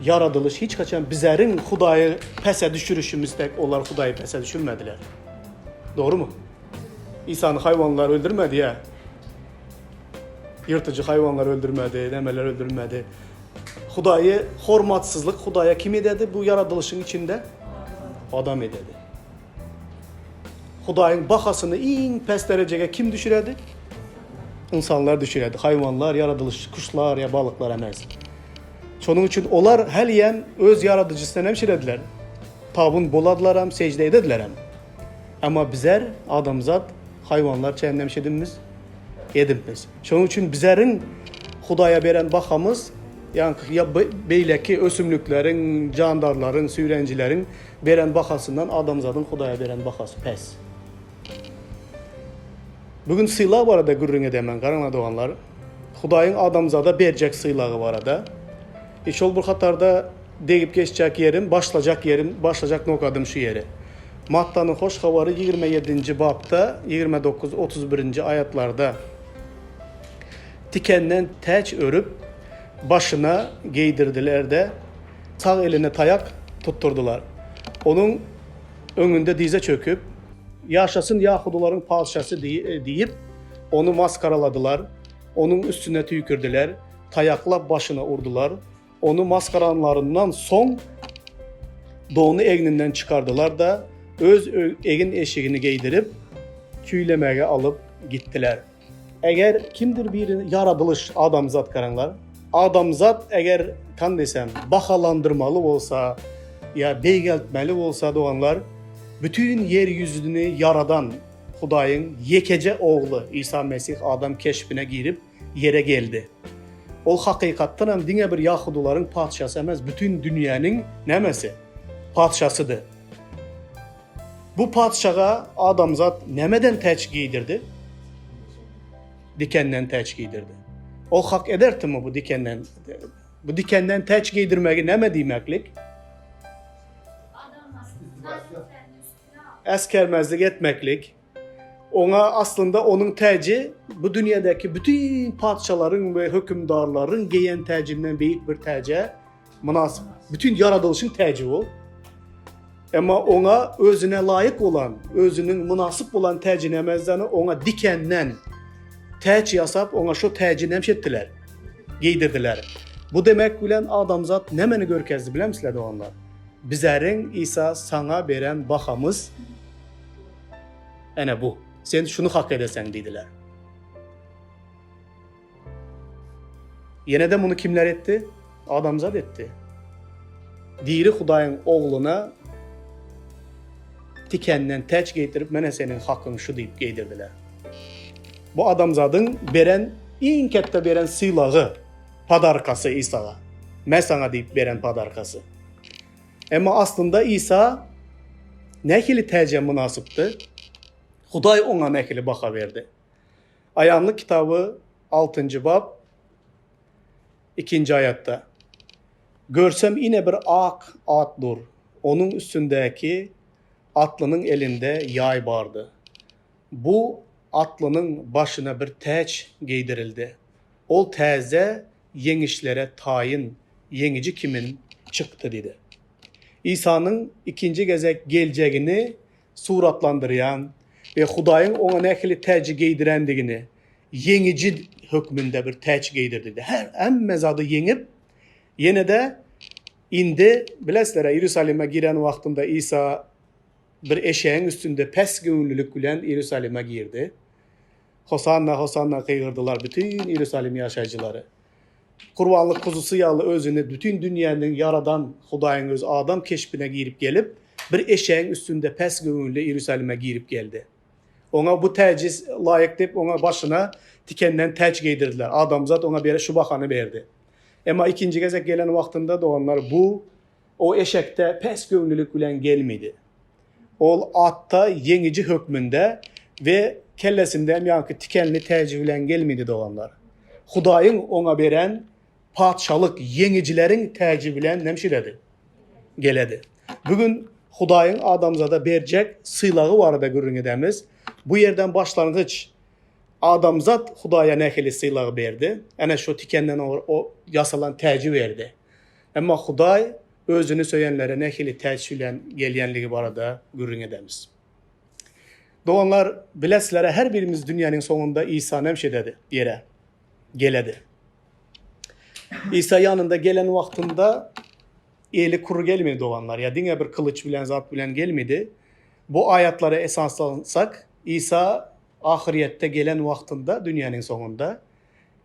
Ýaradylyş hiç haçan bizäriň Hudaýy pese düşürişimiz dek olar Hudaýy pese düşürmediler. Dogrumy? Isany haýwanlar öldürmedi ýa. Ýyrtyjy haýwanlar öldürmedi, nämeler öldürmedi. Hudaýy hormatsyzlyk Hudaýa kim ededi bu ýaradylyşyň içinde? Adam ededi. Hudaýyň bahasyny iň pes derejege kim düşüredi? Ynsanlar düşüredi. Haýwanlar, ýaradylyş, kuşlar ýa balyklar emes. Şonuň üçin olar hälýem öz ýaradyjysyna näme şirediler? Tabyn boladylaram, sejde ededilerem. Emma bizer, adamzat, haýwanlar çen näme şedimmiz? Edimmiz. Şonuň üçin bizeriň Hudaýa beren bahamyz, ýaňky ýa beýleki ösümlikleriň, jandarlaryň, süýrenjileriň beren bahasyndan adamzadyň Hudaýa beren bahasy pes. Bu gün sylag barada gürrüň edemen, garaňlar doganlar. Hudaýyň adamzada berjek sylagy barada. E şol bir hatarda degip geçjek ýerim, başlajak ýerim, başlajak nokadym şu ýeri. Mattanyň Hoş Habary 27-nji bapda, 29, 31-nji aýatlarda tikenden täç örüp, başyna geýdirdiler-de, sag eline taýak tutdurdylar. Onuň öňünde dyza çöküp, Ýaşasyn ýahudylaryň patyşasy diýip, ony masgaraladylar, onuň üstüne tüýkürdiler, taýaklap başyna urdular. Ony masgaranlaryndan soň, dony egninden çykardylar-da, öz egin-eşigini geýdirip, tüýlemäge alyp gitdiler. Eger kimdir biri ýaradylyş adamzat garaňlar, adamzat eger kan desem bahalandyrmaly bolsa ýa beýgeltmeli bolsa doganlar, bütin ýer ýüzüni ýaradan Hudaýyň ýekeje ogly Isa Mesih adam keşbine girip ýere geldi. Ol hakykatdan hem diňe bir ýahudylaryň patyşasy emes, bütin dünýäniň nämesi? Patyşasydy. Bu patyşaga adamzat nämeden täç geýdirdi? Dikenden täç geýdirdi. Ol hak edertimi bu dikenden? Bu dikenden täç geýdirmegi näme diýmeklik? Äsgermezlik etmeklik. Oňa aslynda onuň täji bu dünýädäki bütin patyşalaryň we hökümdarlaryň geýen täjinden beýik bir täje mynasyp. Bütün ýaradylyşyň täji ol. Emma oňa özüne laýyk bolan, özüniň mynasyp bolan täjini emezden oňa dikenden täç ýasap, oňa şo täji näme etdiler? Geýdirdiler. Bu demek bilen adamzat nämeni görkezdi bilemsizler doganlar? Bizäriň Isa saňa beren bahamyz ene bu. Sen şuny hak edeseň diýdiler. Ýene-de muny kimler etdi? Adamzat etdi. Diri Hudaýyň Ogluna tikenden täç geýdirip, Mene seniň hakyň şu diýip geýdirdiler. Bu adamzadyň beren iň ketde beren sylagy, podarkasy Isaga. Me saňa diýip beren podarkasy. Emma aslynda Isa nähili täje mynasypdy? Hudaý oňa nähili baha berdi? Aýanlyk kitaby altynjy bap ikinji aýatda, Görsem ine bir ak at dur, onuň üstündäki atlynyň elinde ýaý bardy. Bu atlynyň başyna bir täç geýdirildi. Ol täze ýeňişlere taýyn ýeňiji kimin çykdy diýdi. Isanyň ikinji gezek geljegini suratlandyrýan we Hudaýyň oňa nähili täji geýdirendigini, ýeňiji hökmünde bir täç geýdirdi. Her hemme zady ýeňip, ýene-de indi bilesizler, Iýerusalime giren wagtynda Isa bir eşegiň üstünde pes göwünlilik bilen Iýerusalime girdi. Hosanna, Hosanna gygyrdylar bütin Iýerusalim ýaşaýjylary. Gurbanlyk guzusy ýaly özüni bütin dünýäniň ýaradan Hudaýyň özi adam keşbine girip gelip, bir eşegiň üstünde pes göwünli Iýerusalime girip geldi. Oňa bu täji laýyk diýip, oňa başyna tikenden täç geýdirdiler. Adamzat oňa bere şu bahany berdi. Emma ikinji gezek gelen wagtynda, doganlar, bu o eşekde pes göwünlilik bilen gelmedi. Ol atda ýeňiji hökmünde we kellesinde hem ýaňky tikenli täji bilen gelmedi doganlar. Hudaýyň oňa beren patyşalyk ýeňijileriň täji bilen nemşiredi? Geledi. Bu gün Hudaýyň adamzada berjek sylagy barada gürrüň edemiz. Bu ýerden başlangyç adamzat Hudaýa nähili sylag berdi? Ene şu tikenden o ýasalan täji berdi. Emma Hudaý Özüni söýenlere nähili täç bilen gelýänligi barada gürrüň edemiz. Doganlar, bilesizler her birimiz dünýäniň soňunda Isa näme ededi? Ýere geledi. Isa ýanynda gelen wagtynda eli kury gelmedi doganlar. Ýa diňe bir kylyç bilen zat bilen gelmedi. Bu aýatlara esaslansak, Isa ahyrýetde gelen wagtynda dünýäniň soňunda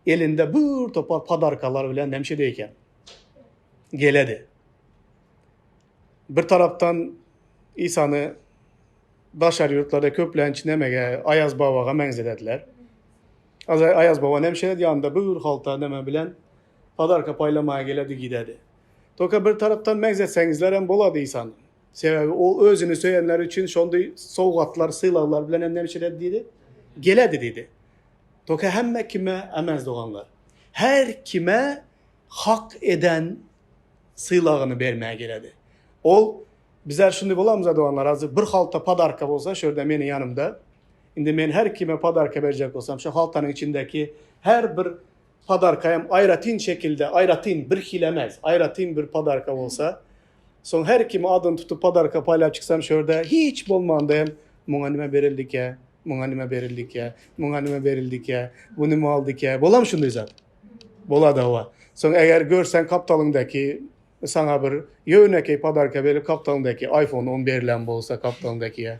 elinde bir topar podarkalar bilen näme edýär eken? Geledi. Bir tarapdan Isany daşary ýurtlarda köplenç nämege Aýaz babaga meňzedediler. Aýaz baba näme şeýle ýanynda bir halta näme bilen podarka paýlamaga geledi gidedi. Toka bir tarapdan meňzetseňizler hem bolady Isany. Sebäbi ol özüni söýenler üçin şonday sowgatlar, sylaglar bilen hem näme şeýle diýdi? Geledi diýdi. Toka hemme kime emez doganlar. Her kime hak eden sylagyny bermäge geledi. Ol Bizler şunday bolamyza doganlar, hazir bir halta podarka bolsa şu ýerde meniň ýanymda. Indi men her kime podarka berjek bolsam, şu haltanyň içindäki her bir podarka hem aýratyn şekilde, aýratyn bir hil emes, aýratyn bir podarka bolsa, soň her kime adyny tutup podarka paýlap çyksam şu ýerde hiç bolmanda hem muňa nime berildikä, muňa nime berildikä, muňa nime berildikä, bu nime aldykä, bolam şunday zat. Bolady hawa. Soň eger görseň kaptalyňdaky Saňa bir ýönekeý podarka berip gapdalyňdaky iPhone on berilen bolsa gapdalyňdakyýa.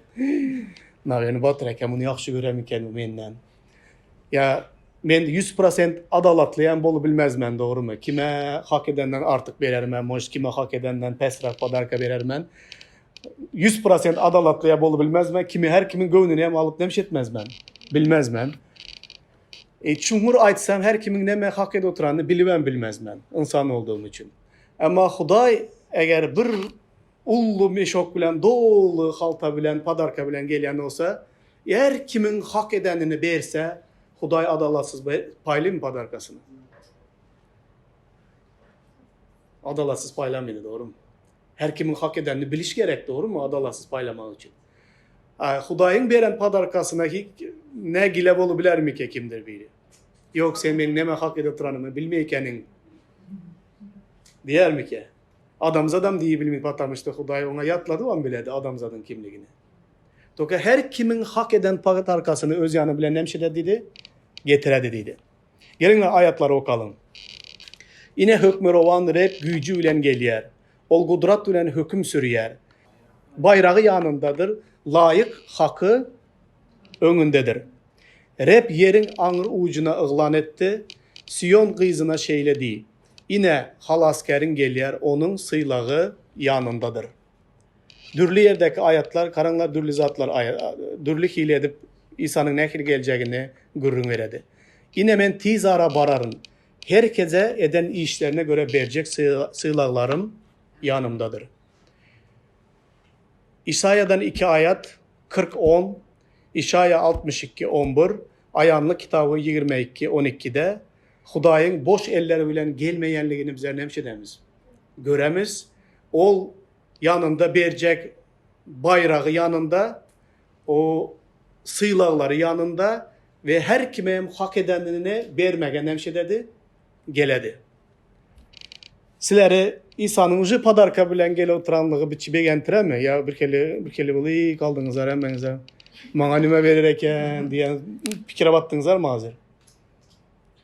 Nawerni Batyr eke muny ýagşy göremiken bu menden. Ýa men 100% adalatlyam bolubilmezmen dogrymy? Kime hak edenden artyk berermen, может kime hak edenden pesräk podarka berermen. 100% adalatlyya bolubilmezmen, kimi her kimiň göwnüni hem alyp nemş etmezmen. Bilmezmen. E, çuňňur aýtsam, her kimiň näme hak edip oturanyny bilibem bilmezmen, ynsan boldugym üçin. Emma Hudaý eger bir ully meşok bilen doly halta bilen, podarka bilen gelýän bolsa, her kimiň hak edenini berse, Hudaý adalatsyz paýlymy podarkasyny? Adalatsyz paýlamaýdy, dogrymy? Her kimiň hak edenini biliş gerek, dogrymy, adalatsyz paýlamak üçin. Hudaýyň beren podarkasyna nägile bolubilermike kimdir biri? Ýok, sen meniň näme hak edip duranymy bilmeýkeniň diýermike? Adamzadam diýibilmi, patamyşda Hudaý oňa ýatladybam biledi adamzadyň kimligini. Toka her kimiň hak eden podarkasyny öz ýany bilen näme eder diýdi? Getiredi diýdi. Geliň aýatlary okalyň. Ine hökmürowan Reb güýji bilen gelýär. Ol gudrat bilen höküm sürýär. Baýragy ýanyndadyr, laýyk haky öňündedir. Reb ýeriň aňry ujuna yglan etdi, Sion gyzyna şeýle diý, Ine, Halasgäriň gelýär, onuň sylagy ýanyndadyr. Dürli ýerdäki aýatlar, garaňlar dürli zatlar dürli hili edip Isanyň nähili geljegini gürrüň beredi. Ine men tiz ara bararyn. Her kese eden işlerine göre berjek sylaglarym ýanymdadyr. Işaýadan iki aýat, 40 on, Işaýa 62 on bir, Aýanlyk kitaby 22 on ikide Hudaýyň boş eller bilen gelmeýänligini bizler näme edemiz? Göremiz. Ol ýanynda berjek baýragy ýanynda, o sylaglary ýanynda we her kime hem hak edenini bermege näme ededi? Geledi. Sizleri Isanyň uje podarka bilen gelip oturanlygy biçi begentiremi? Ýa bir kelle bir kelle bolup galdyňyzlar hemmäňize. Maňa nime berer eken diýen pikire batdyňyzlarmy hazir?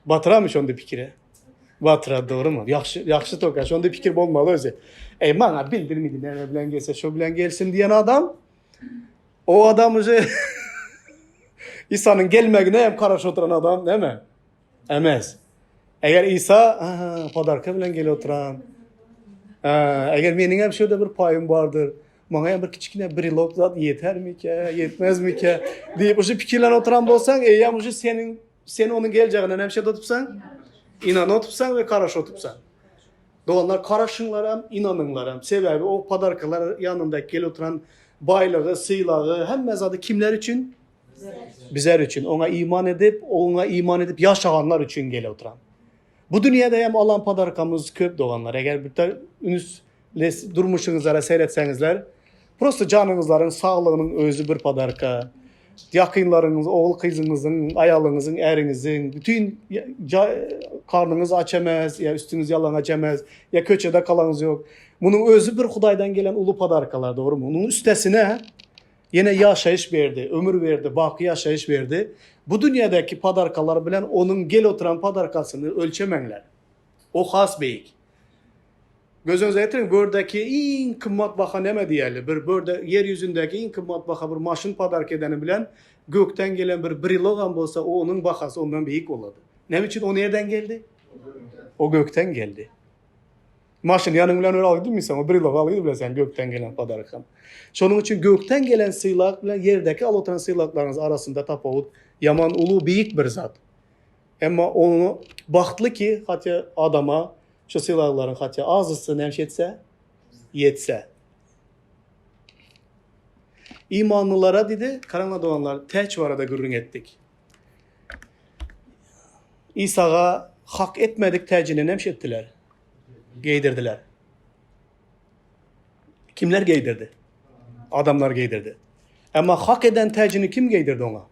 Batyramy şonda pikire? Batyrar dogrymy? Ýagşy ýagşy toka şonda pikir bolmaly özi. Eý maňa bildirmedi näme bilen gelse şo bilen gelsin diýen adam o adam uje Isanyň gelmegine hem garaşyp oturan adam näme? Emes. Eger Isa aha, podarka bilen gelip oturan, eger meniň hem şurada bir paýym bardyr, maňa hem bir kiçikine brilok zat ýetermikä, ýetmezmikä diýip uje pikirlenip oturan bolsaň, eýýäm uje seniň sen onuň geljegine näme şeýle otursaň, inanyp otursaň we garaşyp otursaň. Doganlar garaşyňlaram, inanyňlaram. Sebäbi o podarkalar ýanynda gelip oturan baýlygy, sylagy, hemme zady kimler üçin? Bizler üçin. Oňa iman edip, oňa iman edip ýaşaganlar üçin gelip oturan. Bu dünýäde hem alan podarkamyz köp doganlar. Eger bir üns durmuşyňyzlara seretseňizler, prosta janyňyzlaryň saglygynyň özi bir podarka. Ýakynlaryňyz, ogul-gyzyňyzyň, aýalyňyzyň, äriňiziň, bütin garnyňyz aç emes, ýa üstüňiz ýalaňaç emes, ýa köçede galaňyz ýok. Munuň özi bir Hudaýdan gelen uly podarkalar, dogrumy? Munuň üstesine ýene ýaşaýyş berdi, ömür berdi, baky ýaşaýyş berdi. Bu dünýädäki podarkalar bilen onuň gel oturan podarkasyny ölçemäňler. O has beýik. Göz öňüňize getiriň, bu ýerdäki iň gymmat baha näme diýeli? Bir bu ýerde ýer ýüzündäki iň gymmat baha bir maşyn podarka edeni bilen gökden gelen bir brilogam bolsa, o onuň bahasy ondan beýik bolady. Näme üçin o nirden geldi? O gökden geldi. Maşyn ýanyň bilen öýe alyp gidilmeýseň, o brilog alyp gidibilersen gökden gelen podarkam. Şonuň üçin gökden gelen sylag bilen ýerdäki alyp oturan sylaglaryňyz arasynda tapawut ýaman uly, beýik bir zat. Emma ony bagtly ki, hatda adama şu sylaglaryň hatda azysy näme etse, ýetse. Imanlylara diýdi, garaňa doganlar, täç barada gürrüň etdik. Isaga hak etmedik täjini näme etdiler? Geýdirdiler. Kimler geýdirdi? Adamlar geýdirdi. Emma hak eden täjini kim geýdirdi oňa?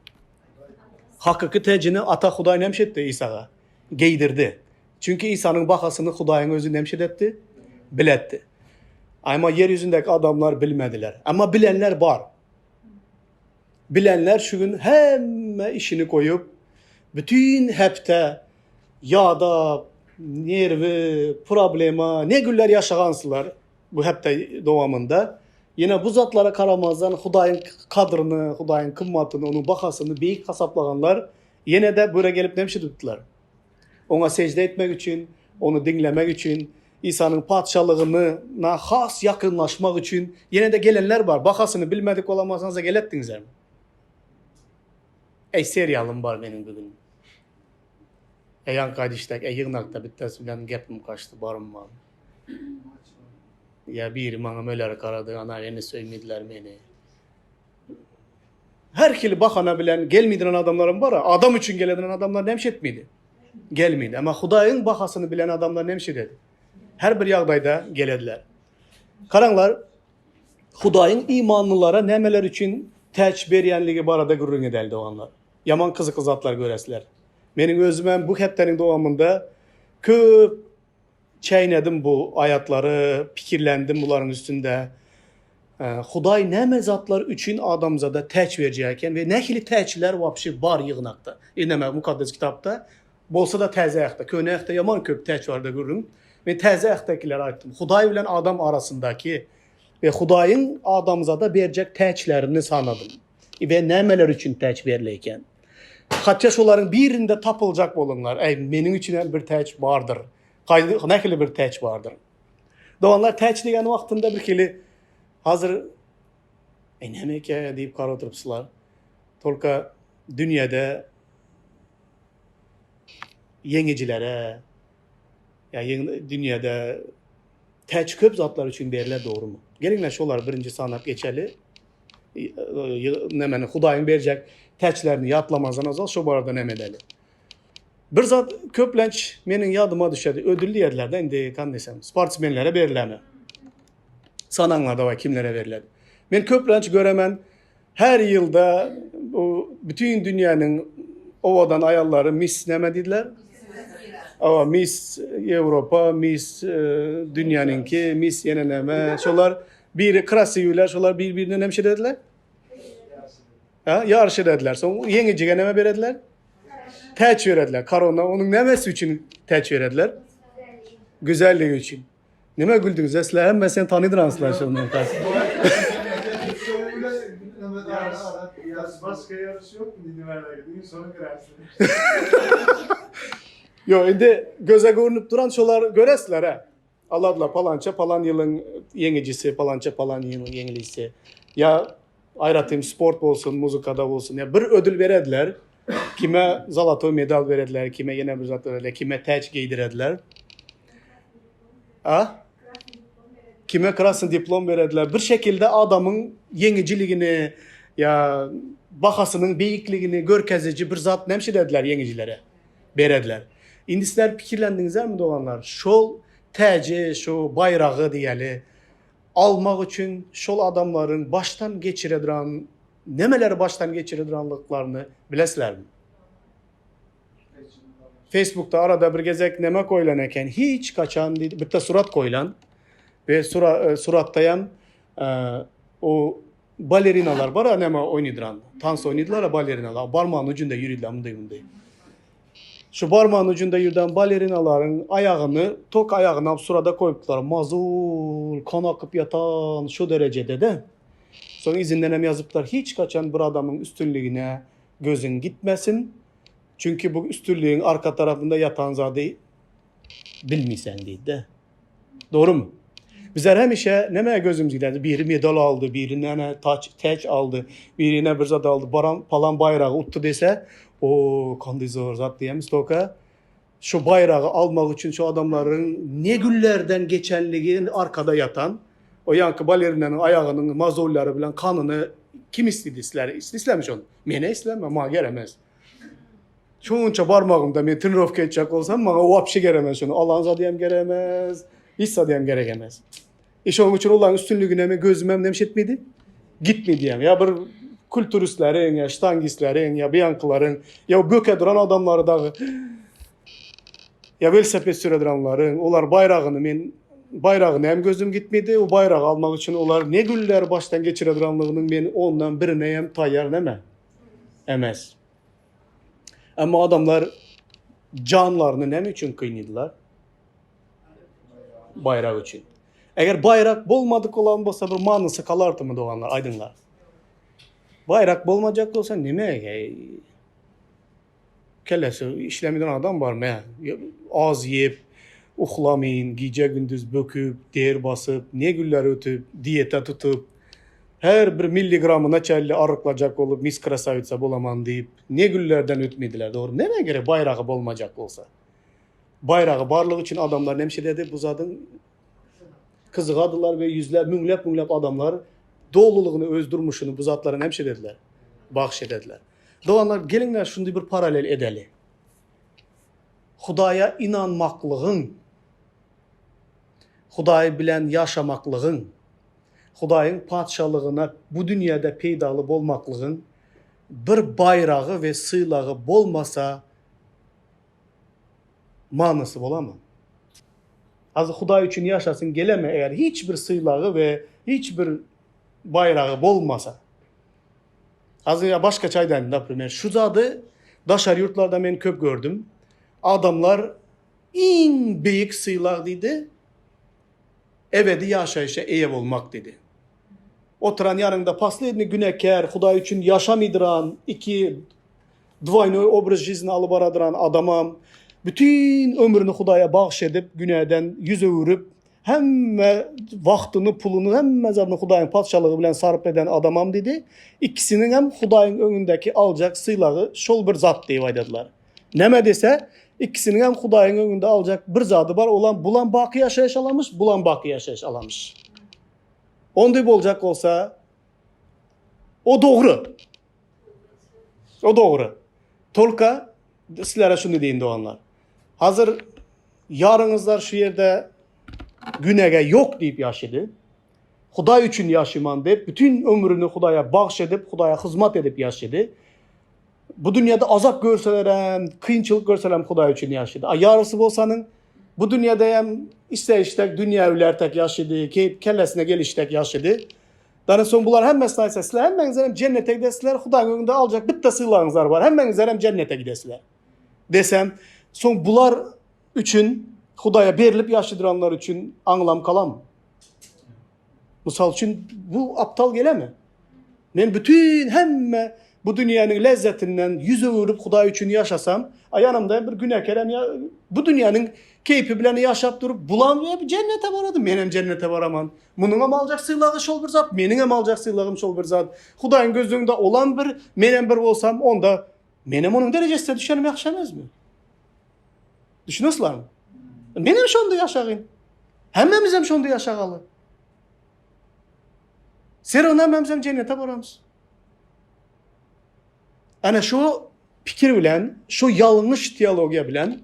Hakyky täjini Ata Hudaý näme etdi Isaga? Geýdirdi. Çünki Isanyň bahasyny Hudaýyň özi näme etdi? Biletdi. Emma ýer ýüzündäki adamlar bilmediler. Emma bilenler bar. Bilenler şu gün hemme işini goýup, bütin hepde ýadap, nerwi, problema, ne günler ýaşagansylar bu hepde dowamynda. Ýene bu zatlara garamazdan Hudaýyň kadryny, Hudaýyň kymmatyny, onuň bahasyny beýik hasaplaganlar ýene-de bura gelip näme edipdiler? Oňa sežde etmek üçin, ony diňlemek üçin, Isanyň Patyşalygyna has ýakynlaşmak üçin ýene-de gelenler bar. Bahasyny bilmedik bolamasaňyz-a geletdiňizem. Eý, serialym bar meniň bu gün. Eý, ýaňky aýdyşdak, eý, ýygnakda bittesi bilen gepim gaçdy, barym bar. Ýa biri maňa möler garady, ana, indi söýmediler meni. Her hili bahana bilen gelmediren adamlaram bar. Adam üçin gelediren adamlar näme etmedi? Gelmedi. Amma Hudaýyň bahasyny bilen adamlar näme ededi? Her bir ýagdaýda gelediler. Garaňlar, Hudaýyň imanlylara nämeler üçin täç berýänligi barada gürrüň edeli doganlar. Ýaman gyzykly zatlar göresizler. Meniň özümem bu hepdäniň dowamynda köp Çeýnedim bu aýatlary, pikirlendim bularyň üstünde. Hudaý näme zatlar üçin adamzada täç berjek eken we nähili täçler wapşe bar ýygnakda? E näme Mukaddes Kitapda bolsa-da Täze Ähtde, Köne Ähtde ýaman köp täç barada gürrüň. Men Täze Ähtdäkileri aýtdym. Hudaý bilen adam arasyndaky we Hudaýyň adamzada berjek täçlerini sanadym. We nämeler üçin täç berle eken? Hatda şolaryň birinde tapyljak boluňlar. Äý, meniň üçin hem bir täç bardyr. Gaýdy, nähili bir täç bardyr? Doganlar, täç diýen wagtynda bir hili hazir Eý, näme ekä diýip garap oturypsylar. Tolka dünýede ýeňijilere ýa dünýede täç köp zatlar üçin berler, dogrumy? Geliňler şolary birinji sanap geçeli. Nämeni Hudaýyň berjek täçlerini ýatlamazdan ozal şo barada näme edeli. Bir zat köplenç meniň ýadyma düşedi. Ödül diýerler-de indi kan diýsem, sportsmenlere berileni. Sanaňlar dawaý kimlere beriledi. Men köplenç göremen her ýylda bu bütin dünýäniň owadan aýallary Miss näme diýdiler? Awa Miss Ýewropa, Miss dünýäniňki, Miss ýene näme. Şolar Biri krasiwler, şolar bir-birine näme şerediler? Ha, ýaryş ederdiler. Soň ýeňijige näme berediler? Täç berediler. Korona onuň nämesi üçin täç berediler? Güzelligi üçin. Näme güldüňiz? Sizler hemme sen tanydyranslar şondan. Başga ýaryş ýok indi nimäler sonu girersin. Ýok, indi göze görünip duran şolar göresizler, ha. Alardylar palança palan ýylyň ýeňijisi, palança palan ýylyň ýeňilijisi. Ýa aýratyn sport bolsun, muzykada bolsun, ýa bir ödül berediler. Kime zolotoý medal berediler, kime ýene bir zat berediler, kime täç geýdirediler. A? Kime krasny diplom berediler. Bir şekilde adamyň ýeňijiligini ýa bahasynyň beýikligini görkeziji bir zat näme şedediler ýeňijilere? Berediler. Indi sizler pikirlendiňizlermi doganlar? Şol täji, şu baýragy diýeli, almak üçin şol adamlaryň başdan geçiredran. nemeleri başdan geçiridiranlyklaryny bilesizlermi? Facebookda arada bir gezek neme goýlan eken, hiç kaçan diýdi, bitte surat goýlan we sura, e, suratdaýam e, o balerinalar bar, neme oýnadyran, tans oýnadylar balerinalar, barmagyň ucunda ýüridiler munday munday. Şu barmagyň ucunda ýürden balerinalaryň aýagyny, tok aýagyny alyp surada goýupdylar. Mazul, kan akyp ýatan şu derejede-de. Soň izinden hem ýazypdylar, hiç kaçan bir adamyň üstünligine gözüň gitmesin. Çünki bu üstünligiň arka tarapynda ýatan zady bilmeýsen diýdi. Dogrumy? Bizler hemişe nämä gözümiz giderdi? Biri medal aldy, biri näme taç, täç aldy, biri ne bir zat aldy, baran palan baýragy utdy dese, o kandy zor zat diýemiz toka. Şu baýragy almak üçin şu adamlaryň ne günlerden geçenligi arkada ýatan, o ýanky balerinanyň aýagynyň mazollary bilen kanyny kim isledi isler, islemiş ony. Mene isleme, maňa geremez. Şunça barmagymda men trenirowka etjek bolsam, maňa wapşe geremez şony. Alan zady hem geremez, hiç zady hem gerek emez. E şonuň üçin olaryň üstünligine men gözüm hem nemş etmedi. Gitmedi hem. Ya bir kulturistleriň, ya ştangistleriň, ya biyankylaryň, ya böke duran adamlary dagy ya welosiped süre duranlaryň, olar baýragyny men baýragyna hem gözüm gitmedi. O baýragy almak üçin olar ne günler başdan geçire duranlygynyň men ondan birine hem taýýar neme? Emes. Emma adamlar janlaryny näme üçin kynydylar? Bayrak üçin. Eger bayrak bolmadyk olan bolsa bir manysy kalardymy doganlar, aýdyňlar. Bayrak bolmajak bolsa neme? Kellesi işlemeden adam barmy? Az yiyip, uhlamayın, gije gündüz böküp, der basyp, ne günler ötüp, dieta tutup, her bir milligramyna çenli arryklajak bolup, mis krasavitsa bolaman diýip, ne günlerden ötmediler, dogry. Näme gerek baýragy bolmajak bolsa? Baýragy barlygy üçin adamlar näme dedi? Bu zadyň kyzygadylar we ýüzläp, müňläp-müňläp adamlar dolulygyny öz durmuşyny bu zatlara näme dediler? Bagş edediler. Doganlar, geliňler şuny bir paralel edeli. Hudaýa inanmaklygyň, Hudaý bilen ýaşamaklygyň, Hudaýyň Patyşalygyna bu dünýäde peýdaly bolmaklygyň bir baýragy we sylagy bolmasa manysy bolamy? Hazir Hudaý üçin ýaşasyň gelemi eger hiç bir sylagy we hiç bir baýragy bolmasa? Hazir ýa başgaça aýdaýyn, naprimer, şu zady daşary ýurtlarda men köp gördüm. Adamlar iň beýik sylag diýdi, ebedi ýaşaýşa eýe bolmak diýdi. Oturan ýanyňda posledniý günäkär, Hudaý üçin ýaşamydyran, iki dwoýnoý obraz žizni alyp baradyran adamam, bütin ömrüni Hudaýa bagş edip, günäden ýüz öwürip, hemme wagtyny, puluny, hemme zadyny Hudaýyň patyşalygy bilen sarp eden adamam diýdi. Ikisiniň hem Hudaýyň öňündäki aljak sylagy şol bir zat diýip aýdadylar. Näme dese, ikisiniň hem Hudaýyň öňünde aljak bir zady bar, olam bulam baky ýaşaýyş alamyş, bulam baky ýaşaýyş alamyş. Onday boljak bolsa, o dogry. O dogry. Tolka sizlere şunu diýin doganlar. Hazır ýaryňyzlar şu ýerde günäge ýok diýip ýaşady. Hudaý üçin ýaşaman diýip, bütün ömrüni Hudaýa bagş edip, Hudaýa hyzmat edip ýaşady. Bu dünýäde azap görseler hem, kynçylyk görseler hem Hudaý üçin ýaşady. A ýarysy bolsanyň bu dünýäde hem iste iştek dünýäwiler tek ýaşady, keýp kellesine geliştek ýaşady. Dana soň bular hemmesini aýtsa, sizler hemmeňizler hem jennete gidesizler, Hudaýyň öňünde aljak bitte sylagyňyzlar bar, hemmeňizler hem jennete gidesizler. Desem, soň bular üçin Hudaýa berlip ýaşadyranlar üçin aňlam kalam. Mysal üçin bu aptal gelemi? Men bütün hemme bu dünýäniň lezzetinden ýüz öwürip Hudaý üçin ýaşasam, a ýanymda bir günäkär hem ýa bu dünýäniň keýpi bilen ýaşap durup, bulam hep jennete barady, men hem jennete baraman. Munuň hem aljak sylagy şol bir zat, meniň hem aljak sylagym şol bir zat. Hudaýyň göz öňünde olam bir, men hem bir bolsam, onda men hem onuň derejesine düşenim ýagşy emesmi? Düşünesizlermi? Men hem şonda ýaşagyn. Hemmemiz hem şonda ýaşagaly. Ser hemmemiz hem jennete baramyz. Ana şu pikir bilen, şu ýalňyş teologiýa bilen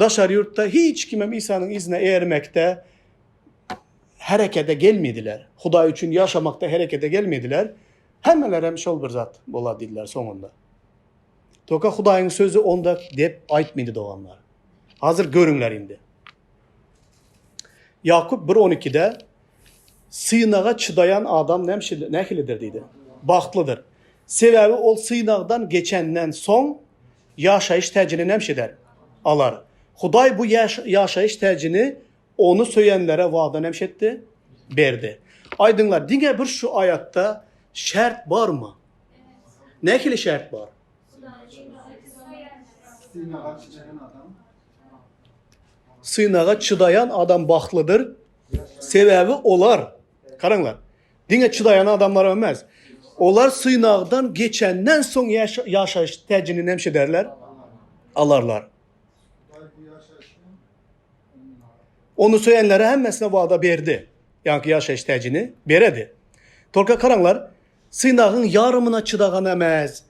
daşary ýurtda hiç kimem İsa'nyň yzyna eýermekde herekete gelmediler. Hudaý üçin ýaşamakda herekete gelmediler. Hemmelerem şol bir zat bolar diýdiler soňunda. Toka Hudaýyň sözi onda dep aýtmady doganlar. Hazir görüňler indi. Ýakup 1.12-de synaga çydaýan adam nähilidir diýdi. Bagtlydyr. Sebäbi ol synagdan geçenden soň ýaşaýyş täjini näme eder? Alar. Hudaý bu ýaşaýyş täjini Ony söýenlere wada näme etdi? Berdi. Aýdyňlar, diňe bir şu aýatda şert barmy? Nähili şert bar? Synaga çydaýan adam. Synaga çydaýan adam bagtlydyr. Sebäbi olar, garaňlar, diňe çydaýan adamlar emas. Olar synagdan geçenden soň ýaşaýyş täjini näme ederler? Alarlar. Ony söýenlere hemmesine wada berdi. Ýaňky ýaşaýyş täjini beredi. Tolka garaňlar, synagyň ýarymyna çydagan emas.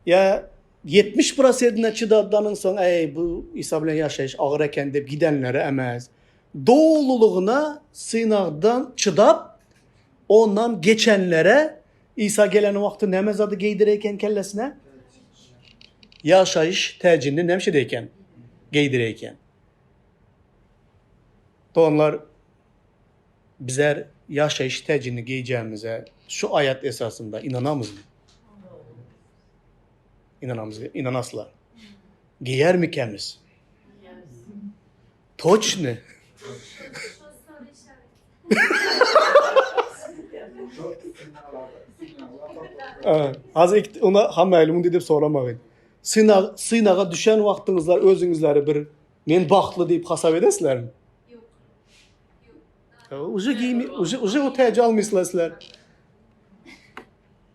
Ýa 70 prosentine çydadanyň soň, eý, bu Isa bilen ýaşaýyş agyr eken diýip gidenlere emas. Dolulygyna synagdan çydap, ondan geçenlere Isa gelen wagty näme zady geýdirer eken kellesine? Ýaşaýyş täjini näme şeýde eken? Geýdirer eken. Doganlar, bizler ýaşaýyş täjini geýjämize şu aýat esasynda ynanamyzmy? Ynanamyz, ynanaslar. Geýermikämiz? Toçny. Hazır ona hamma elimi diýip soramagyn. Synag synaga düşen wagtyňyzlar özüňizleri bir men bagtly diýip hasap edesizlermi? Ýok. Ýok. Uje giými, uje uje o täji almyşlar sizler.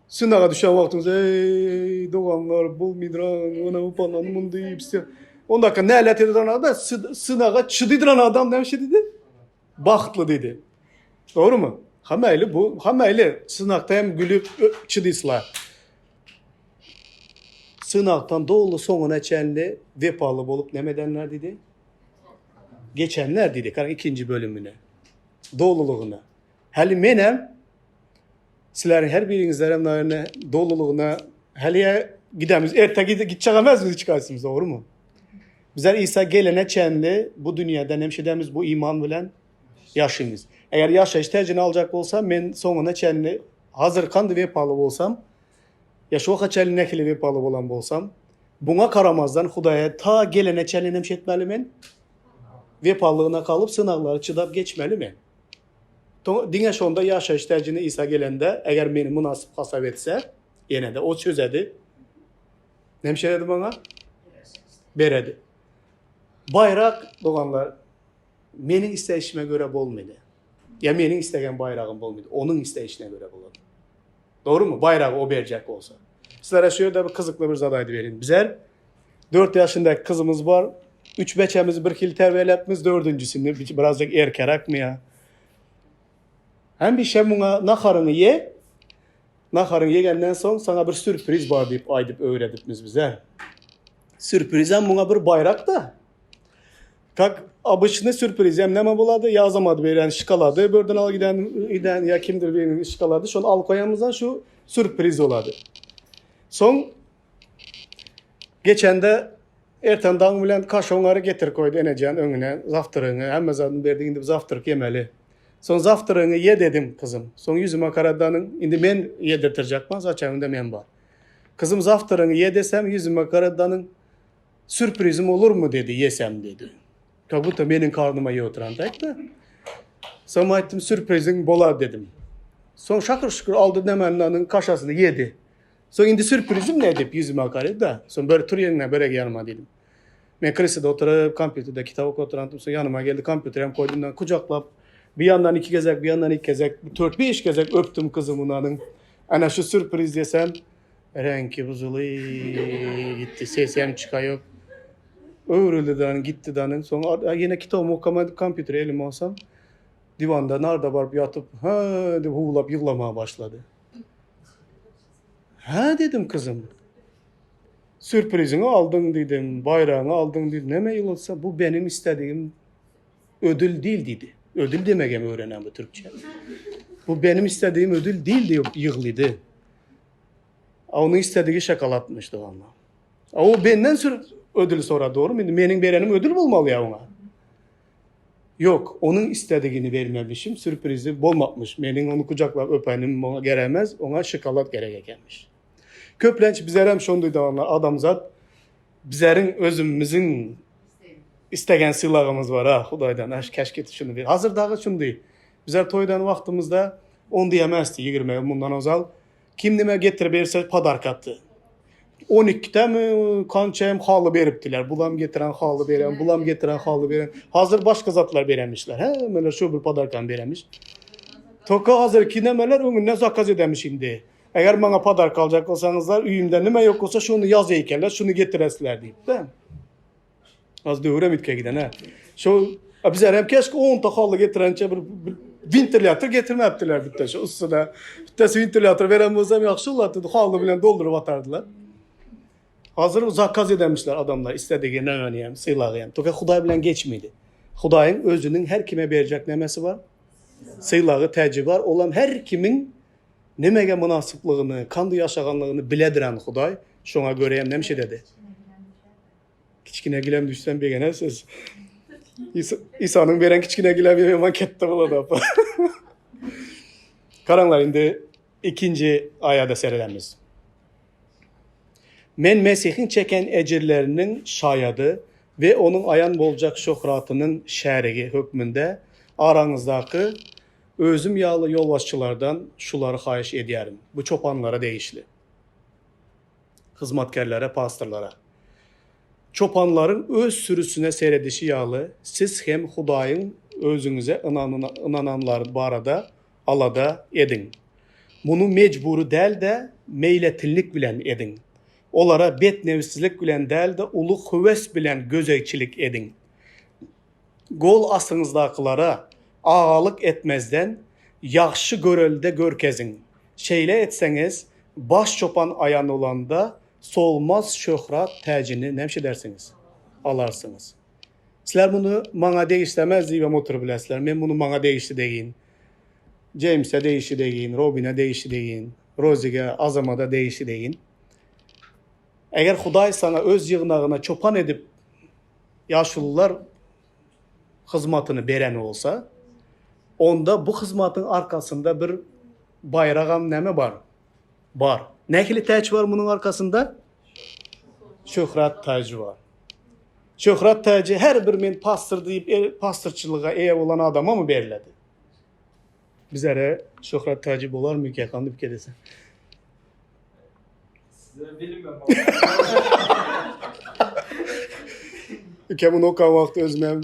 Synaga düşen wagtyňyz eý doganlar bul midran ona upalan mun diýip Ondaka nälet eden adam synaga çydydyran adam näme şey diýdi? Bagtly diýdi. Dogrumy? Hamaýly bu, hamaýly synakda hem gülüp çydyslar. Synakdan doly soňuna çenli wepaly bolup näme edenler diýdi? Geçenler diýdi. Garaň ikinji bölümine. Dolulygyna. Häli menem sizleriň her biriňizlerem naýne dolulygyna häli gidemiz. Erte gitjek emez biz hiç kaysymyz, dogrumy? Bizler İsa gelene çenli bu dünýäde näme edemiz bu iman bilen ýaşaýmyz. Eger ýaşaýyş täjini aljak bolsam, men soňuna çenli hazyrkan wepaly bolsam, ýa şu waka çenli nähili wepaly bolan bolsam, buňa garamazdan Hudaýa ta gelene çenli näme etmeli men? Wepalylygyna galyp synaglary çydap geçmeli men. Diňe şonda ýaşaýyş täjini İsa gelende, eger meni mynasyp hasap etse, ýene-de o çözedi. Näme şeredi maňa? Beredi. Baýrak doganlar meniň isleýşime görä bolmady. Ýa meniň islegen baýragym bolmady. Onuň isleýşine görä bolady. Dogrumy? Baýragy o berjek bolsa. Sizlere şu ýerde bir gyzykly bir zat aýdyp berin. Bizler 4 ýaşyndaky gyzymyz bar. 3 beçemizi bir hili terbiýeläpmiz, dördünjisini birazjyk erkeräkmi ýa. Hem bir şey muňa naharyňy ýe. Naharyňy ýegenden soň saňa bir sürpriz bar diýip aýdyp öwredipmiz bize. Sürprizem muňa bir baýrak da. Kak obyçny sürprizem näme bolady? Ýazamady beren şokolady birden al giden giden ýa kimdir biriniň şokolady şony alyp goýamyzdan şu sürpriz bolady. Soň geçende erten daň bilen kaşoňary getirip goýdy enejan öňüne zawtrygyňy hemme zadyny berdi indi zawtryk ýemeli. Soň zawtrygyňy ýe dedim kyzym. Soň ýüzüme garadanyň indi men ýedirtirjekman zaçem indi men bar. Kyzym zawtrygyňy ýe desem ýüzüme garadanyň sürprizim olurmy dedi ýesem dedi. Как будто meniň karnyma ýe oturan da. Soň aýtdym sürpriziň bolar dedim. Soň şakyr şükür aldy nämäniň kaşasyny ýedi. Soň indi sürprizim ne diýip ýüzüme garady da. Soň bir tur ýeriňden börek ýanyma diýdim. Men kresloda oturyp, kompýuterde kitap okup oturandym. Soň ýanyma geldi, kompýuteri hem koýdum da kujaklap bir ýandan iki gezek, bir ýandan iki gezek, 4-5 gezek öpdüm gyzymyň anyň. Ana şu sürpriz desem, reňki buzuly gitdi, sesi hem çykaýok. Öwrüldi danyň, gitdi danyň. Soň ýene kitabymy okamadyp kompýuteri elime alsam, diwanda narda baryp ýatyp, ha diýip huwlap ýyglamaga başlady. Hä dedim kyzym. Sürpriziňi aldyň diýdim, baýragyňy aldyň diýdim. Näme ýylylsa bu benim istedigim ödül değil diýdi. Ödül demegem öwrenen bu türkçe. Bu benim istedigim ödül değil diýip ýyglydy. A onuň isledigi şokoladmyş doganlar. A o benden sür ödül sorady dogrymy? Indi meniň berenim ödül bolmaly ýa oňa. Ýok, onuň isledigini bermemişim, sürprizi bolmapmyş. Meniň ony kujaklap öpenim oňa geremez, oňa şokolad gerek ekenmiş. Köplenç bizlerem şonday doganlar, adamzat bizleriň özümiziň istegen sylagymyz bar ha Hudaýdan. Aş keşke şuny ber. Hazır dagy şunday. Bizler toýdan wagtymyzda on diýemezdi 20 ýyl mundan ozal. Kim nime getirip berse podarkatdy. On ikidemi kança hem haly beripdiler. Bulam getiren haly beren, bulam getiren haly beren. Hazır başga zatlar berenmişler. Hemmeler şu bir podarkany berenmiş. Toka hazırki nemeler öňünden zakaz edenmiş indi. Eger maňa podarka aljak bolsaňyzlar, öýümde nime ýok bolsa şony ýaz eýkeler, şuny getiresizler diýip-de. Az döwrem itke giden ha. Şo bizler hem keşke onta haly getirençe bir, bir ventilyator getirmepdiler bitte şu yssyda. Bittesi ventilyator veren bolsam ýagşy bolardy. Haly bilen dolduryp atardylar. Hazır zakaz edemişler adamlar istedigi nämäni hem, sylagy hem. Toka Hudaý bilen geçmedi. Hudaýyň özüniň her kime berjek nämesi bar? Sylagy, täji bar. Olam her kimiň Nämege mynasyplygyny, kandy ýaşaganlygyny bilediren Hudaý, şoňa göre hem näme dedi? Kiçgine gilem düşsem begenersiz. Isanyň beren kiçgine gilemi ýaman ketde bolady apa. Garaňlar indi ikinji aýada seredemiz. Men Mesihiň çeken ejirleriniň şaýady we onuň aýan boljak şöhratynyň şärigi hökmünde araňyzdaky Özüm ýaly ýolbaşçylardan şulary haýyş edýärin, bu çopanlara degişli, hyzmatkärlere, pastorlara. Çopanlaryň öz sürüsine seredişi ýaly, siz hem Hudaýyň özüňize ynananlary barada alada ediň. Muny mejbury däl-de, meýletinlik bilen ediň. Olara betnebislik bilen däl-de, uly höwes bilen gözegçilik ediň. Gol astyňyzdakylara agalyk etmezden, ýagşy görelde görkeziň. Şeýle etseňiz, baş çopan aýan bolanda, solmaz şöhrat täjini näme edersiňiz? Alarsyňyz. Sizler muny maňa degişlemez diýibem oturyp bilersizler. Men muny maňa degişli degin. Jeýmse degişli degin, Robine degişli degin, Rozige, Azamada degişli degin. Eger Hudaý saňa öz ýygnagyna çopan edip ýaşulular hyzmatyny beren bolsa, onda bu hyzmatyň arkasynda bir baýragam näme bar? Bar. Nähili täç bar munuň arkasynda? Şöhrat täji bar. Şöhrat täji her bir men pastor diýip e, pastorçylyga eýe bolan adama mı beriledi? Bizlere şöhrat täji bolarmy ki, kandy bir kedese? Size bilmem. Ülke bunu okan wagty özümem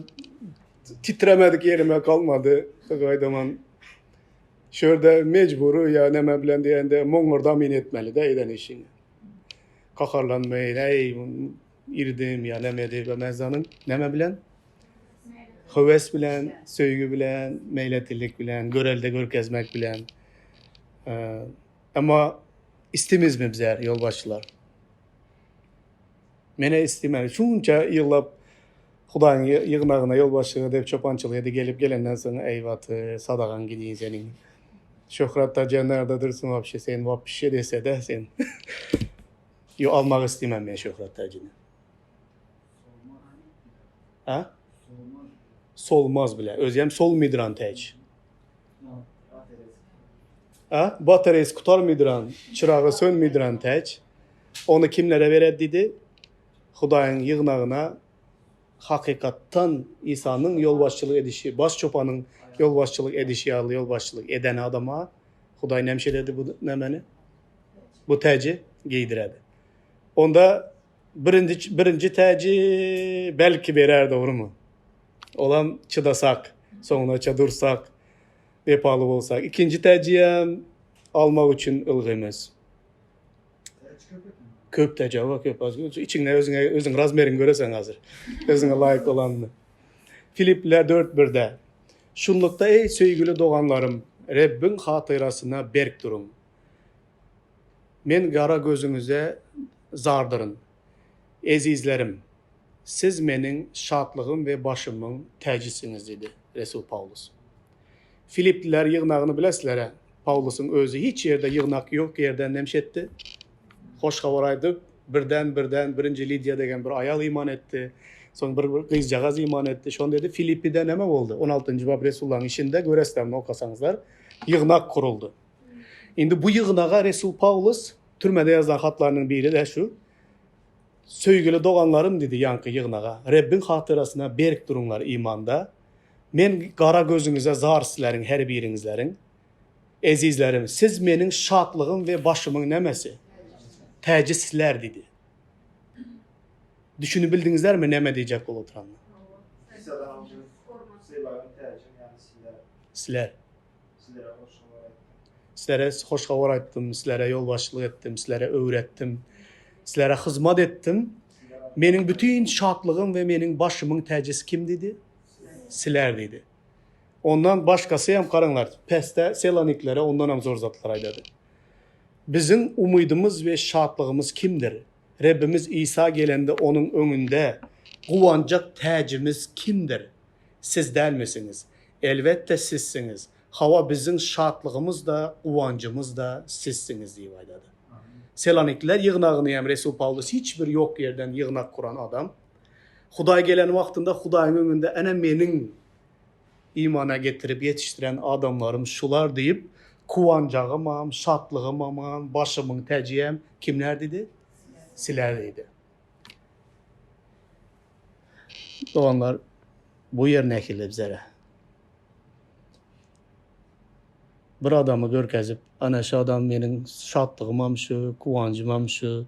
titremedik ýerime galmady. Gaýdaman şu ýerde mejbury ýa näme bilen diýende moňňurda men etmeli-de eden işiňi. Gaharlanmaýyn, äý irdim ýa näme diýip mezanyň näme bilen? Höwes bilen, söýgi bilen, meýletinlik bilen, görelde görkezmek bilen. Emma istemizmi bizler ýolbaşçylar? Menä istemän. Şunça ýyllap Hudaýyň ýygnagyna ýolbaşçylyk edip, çopançylyk edip gelip gelenden soň, eý baty, sadagaň gidiň seniň. Şöhrat da närde dursun wapşe sen wapşe dese-de sen. Ýo almak istemän men şöhrat täjini. Ha? Solmaz bile. Özem solmydyran täç. Ha? Batareýasy gutarmydyran, çyragy sönmydyran täç. Ony kimlere berer diýdi? Hudaýyň ýygnagyna hakykatdan Isanyň ýolbaşçylyk edişi, baş çopanyň ýolbaşçylyk edişi ýaly ýolbaşçylyk eden adama Hudaý näme şeýledi bu nämeni? Bu täji geýdiredi. Onda birinji birinji täji belki berer dogrumy? Olam çydasak, soňunaça dursak, wepaly bolsak. Ikinji täjiyem almak üçin ylgymyz. Köp täji bar, köp az. Içiňde özüňe özüň razmeriňi göresen hazir. Özüňe laýyk bolanyny. Filipler 4:1-de Şunlukda eý söýgüli doganlarym, Rebbiň hatyrasyna berk duruň. Men gara gözüňize zardyryn. Ezizlerim, siz meniň şatlygym we başymyň täjisiňiz diýdi resul Pawlus. Filipliler ýygnagyny bilesizler-ä, Pawlusyň özi hiç ýerde ýygnak ýok ýerden nemş etdi? Hoş habar aýdyp, birden-birden birinji Lidiýa degen bir aýal iman etdi. Soň bir gyzjagaz iman etdi. Şonda edi Filippide näme boldy? On altynjy bap Resullaryň işinde göreslermi okasaňyzlar, ýygnak guruldy. Indi bu ýygnaga Resul Pawlus türmede ýazan hatlarynyň biri-de şu. Söýgüli doganlarym diýdi ýaňky ýygnaga, Rebbiň hatyrasyna berk duruňlar imanda. Men gara gözüňize zar sizleriň her biriňizleriň. Ezizlerim, siz meniň şatlygym we başymyň nämesi? Täji sizler diýdi. Düşünibildiňizlermi näme diýjek bolup oturanyny? Isadan aljak sylagyň täjim ýaly sizler. Sizler. Sizlere hoş habar aýtdym. Sizlere hoş habar aýtdym, sizlere ýolbaşçylyk etdim, sizlere öwretdim, sizlere hyzmat etdim. Meniň bütin şatlygym we meniň başymyň täjisi kim diýdi? Sizler diýdi. Ondan başgasy hem garaňlar, pesde Seloniklere ondan hem zor zatlar aýdady. Biziň umydymyz we şatlygymyz kimdir? Rebbimiz Isa gelende onuň öňünde guwanjak täjimiz kimdir? Siz dälmisiňiz? Elbetde sizsiňiz. Hawa biziň şatlygymyz-da, guwanjymyz-da sizsiňiz diýip aýdady. Selanikliler ýygnagyny hem Resul Pawlus hiç bir ýok ýerden ýygnak guran adam. Hudaý gelen wagtynda Hudaýyň öňünde ene meniň imana getirip ýetişdiren adamlarym şular diýip kuwanjagymam, şatlygymam, başymyň täjiem kimler diýdi? Siler diýdi. Doganlar, bu ýer nähili bizere? Bir adamy görkezip, ana şu adam meniň şatlygymam şu, kuwanjymam şu,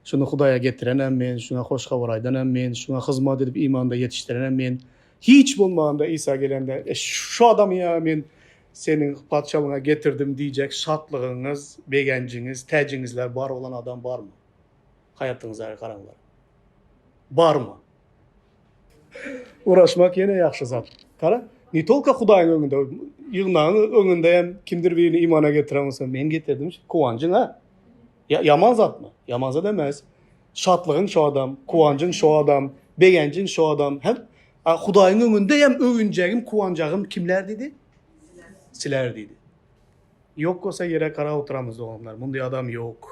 şuny Hudaýa getirenem men, şuňa hoş habar aýdanam men, şuňa hyzmat edip imanda ýetişdirenem men. Hiç bolmanda Isa gelende, e, şu adamy ýa men seniň patyşalygyňa getirdim diýjek şatlygyňyz, begenjiňiz, täjiňizler bar bolan adam barmy? Haýatyňyza garaňlar. Barmy? Uğraşmak ýene ýagşy zat. Gara, ne tolko Hudaýyň öňünde, ýygnagyň öňünde hem kimdir birini imana getiren bolsa, men getirdim, kuwanjyň ha. Ýa ýaman zatmy? Ýaman zat emes. Şatlygyň şo adam, kuwanjyň şo adam, begenjiň şo adam. Hem Hudaýyň öňünde hem öwünjegim, kuwanjagym kimler diýdi? Siler diýdi. Ýok bolsa ýere garap oturamyz doganlar. Munday adam ýok.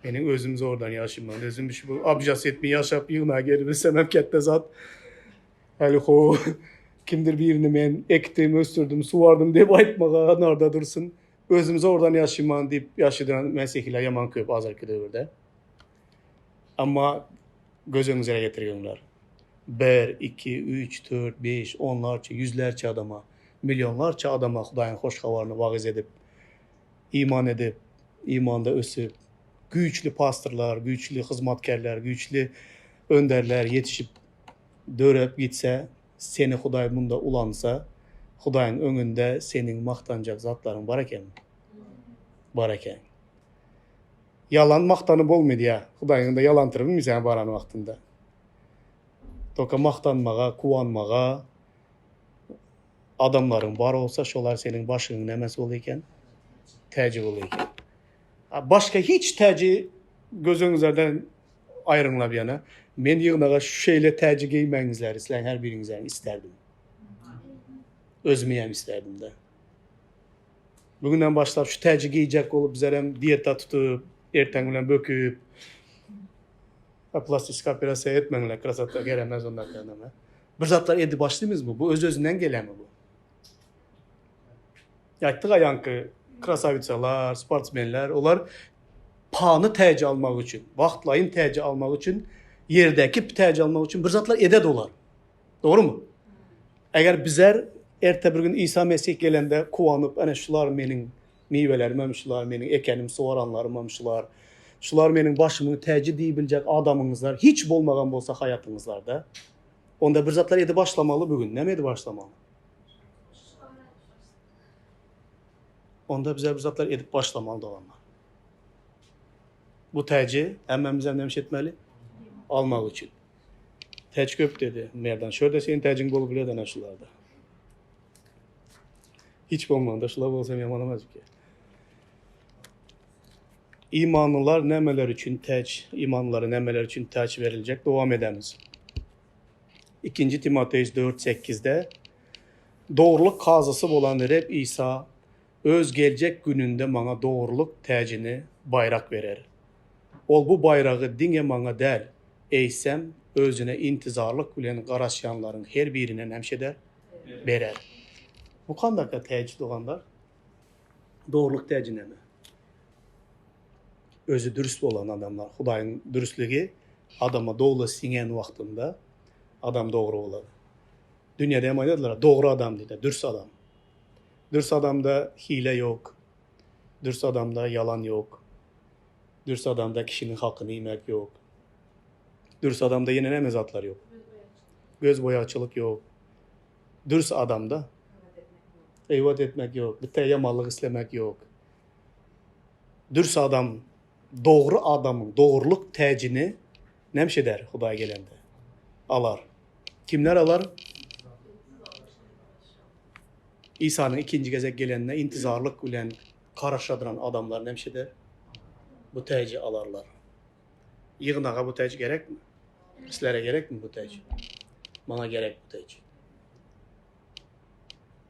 Meniň özüm zordan ýaşaýman. Özüm şu bu abjas etmi ýaşap ýygnaga gelibilsem hem ketde zat. Hali ho kimdir birini men ekdim, ösdürdim, suwardym diýip aýtmaga narda dursun. Özüm zordan ýaşaýman diýip ýaşaýan mesihiler ýaman köp azerki döwürde. Amma göz öňüňize getirgäňler. Bir, iki, üç, dört, beş, onlarça, ýüzlerçe adama, millionlarça adama Hudaýyň hoş habaryny wagyz edip, iman edip, imanda ösüp, güýçli pastorlar, güýçli hyzmatkärler, güýçli önderler ýetişip, dörep gitse, seni Hudaý munda ulansa, Hudaýyň öňünde seniň magtanjak zatlaryň bar ekenmi? Bar eken. Ýalan magtanyp bolmaýdy ýa. Hudaýyň öňünde ýalan turbilmeýseň baran wagtynda. Toka magtanmaga, kuwanmaga adamlaryň bar bolsa, şolar seniň başyňyň nämesi bolýar eken? Täji bolýar eken. Başga hiç täji göz öňüňizlerden aýryňlap ýana. Men ýygnaga şeýle täji geýmäňizleri sizleriň her biriňizden isterdim. Özümi hem isterdim-de. Bugünden başlap şu täji geýjek bolup bizlerem dieta tutup, erteň bilen böküp, plastik operasiýa etmeňler, krasota geremez ondan näme. Bir zatlar edip başlaýmyzmy? Bu öz-özünden gelýärmi bu? Aýtdyk aýanky krasawicalar, sportsmenler, olar pany täji almak üçin, wagtlaýyn täji almak üçin, ýerdäki täji almak üçin bir zatlar ededi olar. Dogrumy? Eger bizler erte bir gün Isa Mesih gelende kuwanyp, ene şular meniň miwelerimem şular, meniň ekenim, suwaranlarymam şular, şular meniň başymyň täji diýibiljek adamyňyzlar hiç bolmagan bolsa haýatyňyzlarda, onda bir zatlar edip başlamaly bu gün. Näme edip başlamaly? Onda bizler bir zatlar edip başlamaly doganlar. Bu täji hemmemizem näme etmeli? Almak üçin. Täç köp dedi Merdan. Şurada senin täjiň bolup biler ana şularda. Hiç bolmanda şular bolsa ýaman olmaz ki. Imanlylar nämeler üçin täç, imanlylara nämeler üçin täç verilecek? Dowam edemiz. 2 Timoteus 4:8-de Dogrulyk kazysy bolan Reb Isa öz geljek gününde maňa dogrulyk täjini baýrak berer. Ol bu baýragy diňe maňa däl, eýsem, özüne intizarlyk bilen garaşýanlaryň her birine näme eder? Berer. Bu kandaka täç doganlar? Dogrulyk täji näme? Özi dürs bolan adamlar, Hudaýyň dürslügi adama doly siňen wagtynda adam dogry bolady. Dünýäde hem aýdýarlar, dogry adam diýdi, dürs adam. Dürs adamda hile ýok, dürs adamda ýalan ýok, dürs adamda kişiniň hakyny iýmek ýok. Dürs adamda ýene näme zatlar ýok? Göz boýagçylyk ýok. Dürs adamda gybat etmek ýok, bite ýamanlyk islemek ýok. Dürs adam, dogry adamyň dogrulyk täjini näme eder Hudaý gelende? Alar. Kimler alar? Isanyň ikinji gezek gelenine intizarlyk bilen garaşadyran adamlar näme eder? Bu täji alarlar. Ýygnaga bu täç gerekmi? Sizlere gerekmi bu täç? Maňa gerek bu täç.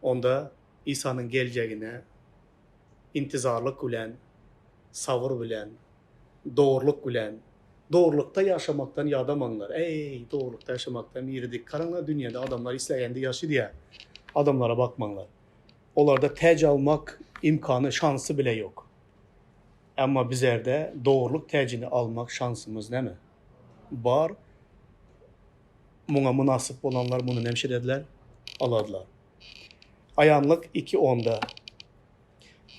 Onda Isanyň geljegine intizarlyk bilen, sabyr bilen, dogrulyk bilen, dogrulykda ýaşamakdan ýadamaňlar. Eý, dogrulykda ýaşamakdan iridik. Garaňlar dünýäde adamlar isleýände ýaşy diýýär. Adamlara bakmaňlar. Olarda täç almak imkany, şansy bile ýok. Emma bizerde dogrulyk täjini almak şansymyz näme? Bar. Muňa mynasyp bolanlar muny näme şedediler? Aladylar. Aýanlyk iki onda,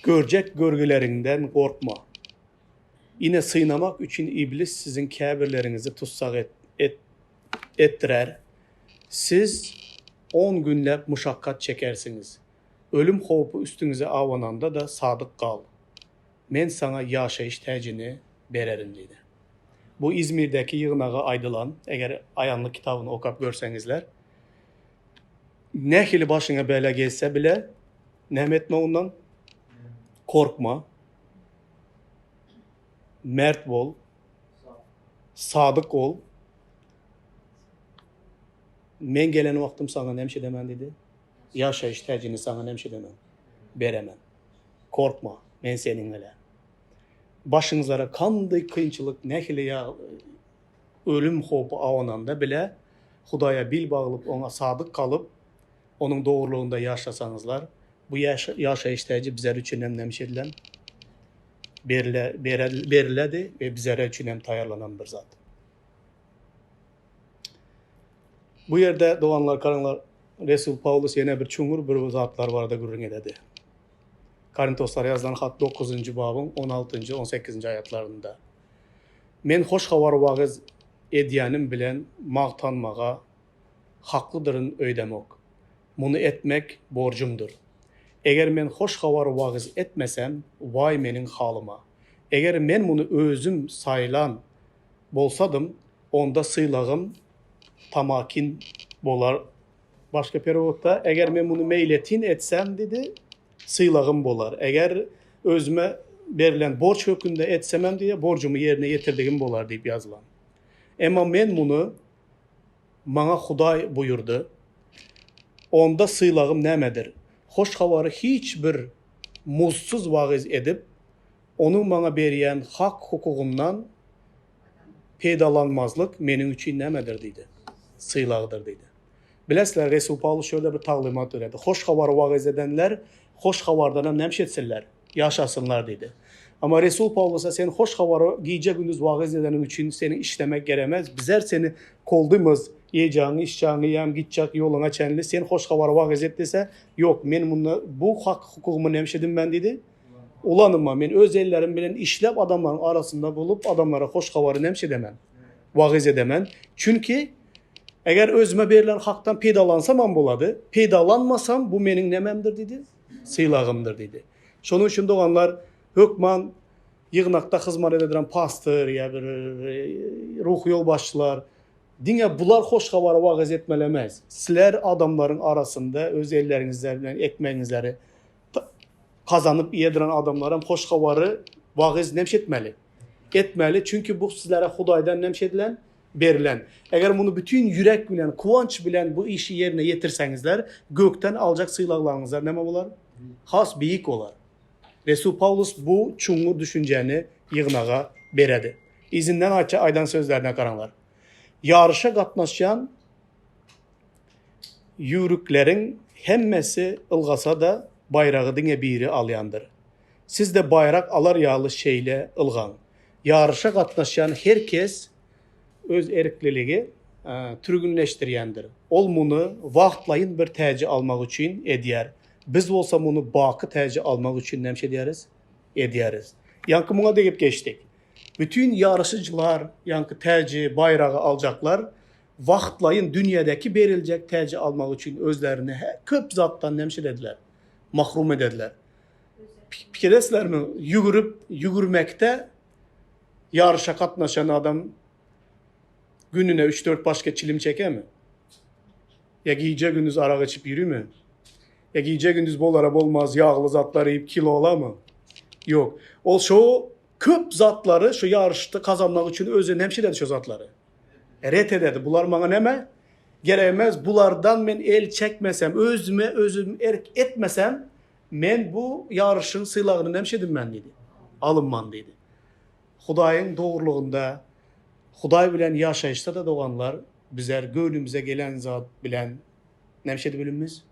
Görjek görgüleriňden gorkma. Ine synamak üçin iblis siziň käbirleriňizi tussag et, et, etdirer. Siz on günläp muşakgat çekersiňiz. Ölüm howpy üstüňize abananda-da sadyk gal. Men saňa ýaşaýyş täjini bererin diýdi. Bu Izmirdäki ýygnaga aýdylan, eger Aýanlyk kitabyny okap görseňizler, nähili başyňa bela gelse bile, näme etme ondan? Korkma. Mert bol. Sadyk bol. Men gelen wagtym saňa näme edemen diýdi? Ýaşaýyş täjini saňa näme edemen? Beremen. Korkma, men seniň bilen. Başyňyzlara kanday kynçylyk, nähili ýa ölüm howpy awananda bile, Hudaýa bil baglyp, Oňa sadyk galyp, Onuň dogrulygynda ýaşasaňyzlar, bu ýaşaýyş täji bizler üçin hem näme edilen? Berile, beriledi we bizlere üçin hem taýýarlanan bir zat. Bu ýerde doganlar garaňlar Resul Pawlus ýene bir çuňňur bir zatlar barada gürrüň ededi. Korintoslara ýazylan hat 9-njy babyň 16-njy, 18-nji aýatlarynda. Men hoş habary wagyz edýänim bilen magtanmaga haklydyryn öýdemok. Muny etmek borjumdyr. Eger men hoş habary wagyz etmesem, waý meniň halyma. Eger men muny özüm saýlan bolsadym, onda sylagym tamakin bolar. Başga perewodda, Eger men muny meýletin etsem, diýdi, sylagym bolar. Eger özüme berlen borç hökünde etsemem, diýýär, borjumy ýerine ýetirdigim bolar diýip ýazylan. Emma men muny maňa Hudaý buýurdy. Onda sylagym nämedir? Hoş Habary hiç bir muzdsuz wagyz edip, Onuň maňa berýän hak-hukugymdan peýdalanmazlyk meniň üçin nämedir diýdi. Sylagdyr diýdi. Bilesizler, Resul Pawlus şu ýerde bir taglymat berýärdi. Hoş Habary wagyz edenler Hoş Habardan hem näme etsinler? Ýaşasynlar diýdi. Amma Resul Pawlusa sen Hoş Habary gije-gündiz wagyz edeniň üçin seni işlemek geremez. Bizler seni koldymyz, ýejaňy, içjaňy ýam gitjek ýoluňa çenli sen Hoş Habary wagyz et diýse, ýok, men munda bu hak-hukugymy näme edim men diýdi? Ulanyma, men öz ellerim bilen işläp adamlaryň arasynda bolup adamlara hoş habary näme edemen? Wagyz edemen. Çünki eger özüme berlen hakdan peýdalansamam bolady, peýdalanmasam bu meniň nämemdir diýdi? Sylagymdyr diýdi. Şonuň üçin doganlar hökman ýygnakda hyzmat edediren pastyr ýa bir ruhy ýolbaşçylar diňe bular hoş habary wagyz etmeli emes. Sizler adamlaryň arasynda öz elleriňizler bilen ekmegiňizleri gazanyp iýediren adamlaram hoş habary wagyz nemş etmeli? Etmeli, çünki bu sizlere Hudaýdan nemş edilen, berlen. Eger muny bütin ýürek bilen, kuwanç bilen bu işi ýerine ýetirseňizler, gökden aljak sylaglaryňyzlar näme bolar? Has beýik bolar. Resul Pawlus bu çuňňur düşünjäni ýygnaga beredi. Yzyndan aýtja aýdan sözlerine garaňlar. Ýaryşa gatnaşýan ýüwrükleriň hemmesi ylgasa-da, baýragy diňe biri alýandyr. Siz-de baýrak alar ýaly şeýle ylgaň. Ýaryşa gatnaşýan her kes öz erkliligi türgünleşdirýändir. Ol muny wagtlaýyn bir täji almak üçin edýär. Biz bolsa muny baky täji almak üçin näme edýäris? Edýäris. Ýaňky muňa degip geçdik. Bütin ýaryşyjylar, ýaňky täji, baýragy aljaklar wagtlaýyn dünýädäki beriljek täji almak üçin özlerini köp zatdan näme edediler? Mahrum edediler. Pikir etsizlermi, ýügürip, ýügürmekde ýaryşa gatnaşan adam gününe üç-dört paçka çilim çekemi? Ýa gije-gündiz arak içip ýürimi? Ýa gije-gündiz bolara bolmaz ýagly zatlar iýip kilo alamy? Ýok. Ol şo köp zatlary şo ýaryşda gazanmak üçin özi näme ededi şo zatlary? Ret ededi. Bular maňa näme? Gerek emes. Bulardan men el çekmesem, özüme özüm erk etmesem, men bu ýaryşyň sylagyny näme edinmen diýdi. Alynman diýdi. Hudaýyň dogrulygynda, Hudaý bilen ýaşaýyşda-da doganlar, bizler göwnümize gelen zat bilen näme edip bilinmiz?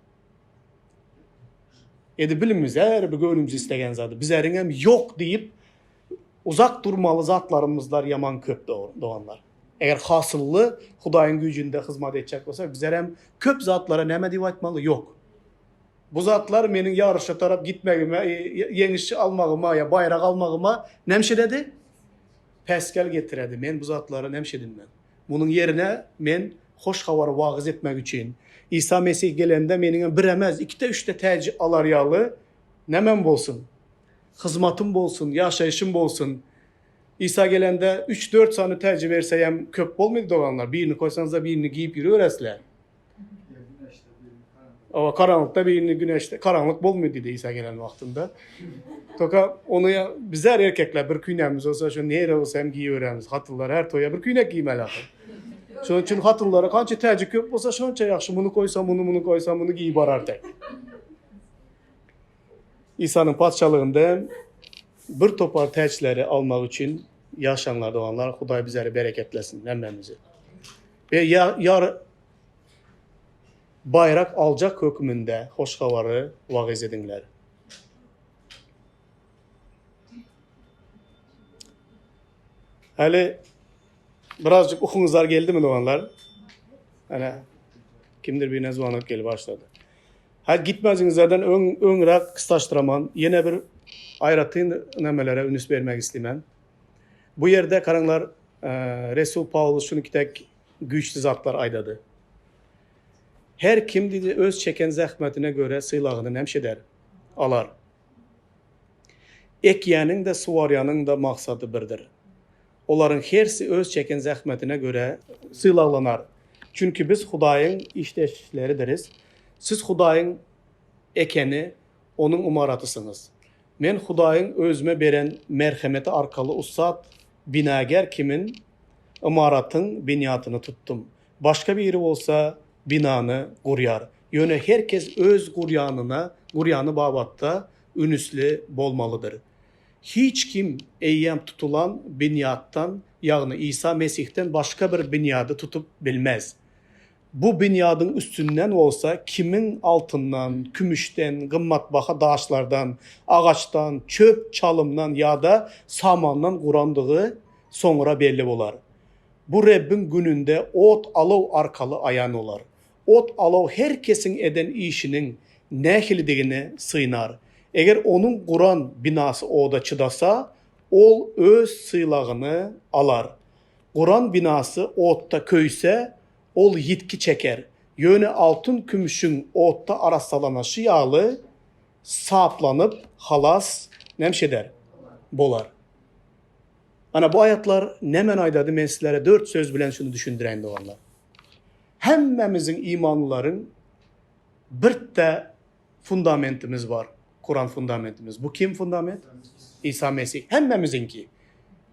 Edip bilinmiz, her bir göwnümiz islegen zady. Bizleriňem ýok diýip uzak durmaly zatlarymyzlar ýaman köp doganlar. Eger hasylly Hudaýyň güýjünde hyzmat etjek bolsak, bizlerem köp zatlara näme diýip aýtmaly? Ýok. Bu zatlar meniň ýaryşa tarap gitmegime, ýeňiş almagyma ýa baýrak almagyma näme ededi? Päsgel getiredi. Men bu zatlary näme edinmen? Munuň ýerine men Hoş Habary wagyz etmek üçin, Isa Mesih gelende meniňem bir emez, ikide-üçde täji alar ýaly nämem bolsun? Hyzmatym bolsun, ýaşaýşym bolsun. Isa gelende üç-dört sany täji berseýem köp bolmady doganlar. Birini koýsaňyzda birini giýip ýürüberesizler. Owa, karanlykda birini güneşde, karanlyk bolmaýar diýdi Isa gelen wagtynda. Toka ony ýa bizler erkekler bir küýnämiz bolsa, şo nere bolsa hem giýiberemiz. Hatynlar her toýa bir küýnek giýmeli ahyr. Şonuň üçin hatynlara kança täji köp bolsa, şonça ýagşy. Muny goýsa, muny, muny goýsa, muny giýip barar tek. Isanyň patyşalygynda hem bir topar täçleri almak üçin ýaşaňlar doganlar, Hudaý bizleri bereketlesin hemmämizi. We ýar baýrak aljak hökmünde hoş habary wagyz ediňler. Häli birazjyk ukyňyzlar geldimi doganlar? Ana kimdir birine zwanok gelip başlady. Hadi gitmeziňizlerden öň öňräk kyssaşdyraman ýene bir aýratyn nämelere ünüs bermek isleýmen. Bu ýerde garaňlar Resul Pawlus şuny kitek güýçli zatlar aýdady. Her kim diýdi öz çeken zähmetine göre sylagyny nämiş eder? Alar. Ekýäniň-de suwarýanyň-da maksady birdir. Olaryň hersi öz çeken zähmetine görä sylaglanar. Çünki biz Hudaýyň işdeşleridiris. Siz Hudaýyň ekeni, Onuň ymaratysyňyz. Men Hudaýyň özüme beren merhemeti arkaly ussat binagär kimin ymaratyň binýatyny tutdum. Başga biri bolsa binany gurýar. Ýöne her kes öz gurýanyna, gurýany babatda ünüsli bolmalydyr. Hiç kim eýýäm tutulan binýatdan, ýagny Isa Mesihden başga bir binýady tutup bilmez. Bu binýadyň üstünden bolsa kimiň altyndan, kümüşden, gymmatbaha daşlardan, agaçdan, çöp-çalymdan ýa-da samandan gurandygy soňra belli bolar. Bu Rebbiň gününde ot-alaw arkaly aýan bolar. Ot-alaw her kesiň eden işiniň nähilidigini synar. Eger onuň guran binasy oda çydasa, ol öz sylagyny alar. Guran binasy otda köýse, ol ýitgi çeker. Ýöne altyn-kümüşiň otda arassalanyşy ýaly saplanyp, halas nämiş eder? Bolar. Ana, bu aýatlar nämeni aýdady, men sizlere dört söz bilen şuny düşündiräýin, doganlar. Hemmämiziň imanlylaryň birde fundamentimiz bar, Kuran fundamentimiz. Bu kim fundament? Isa Mesih. Hemmämiziňki.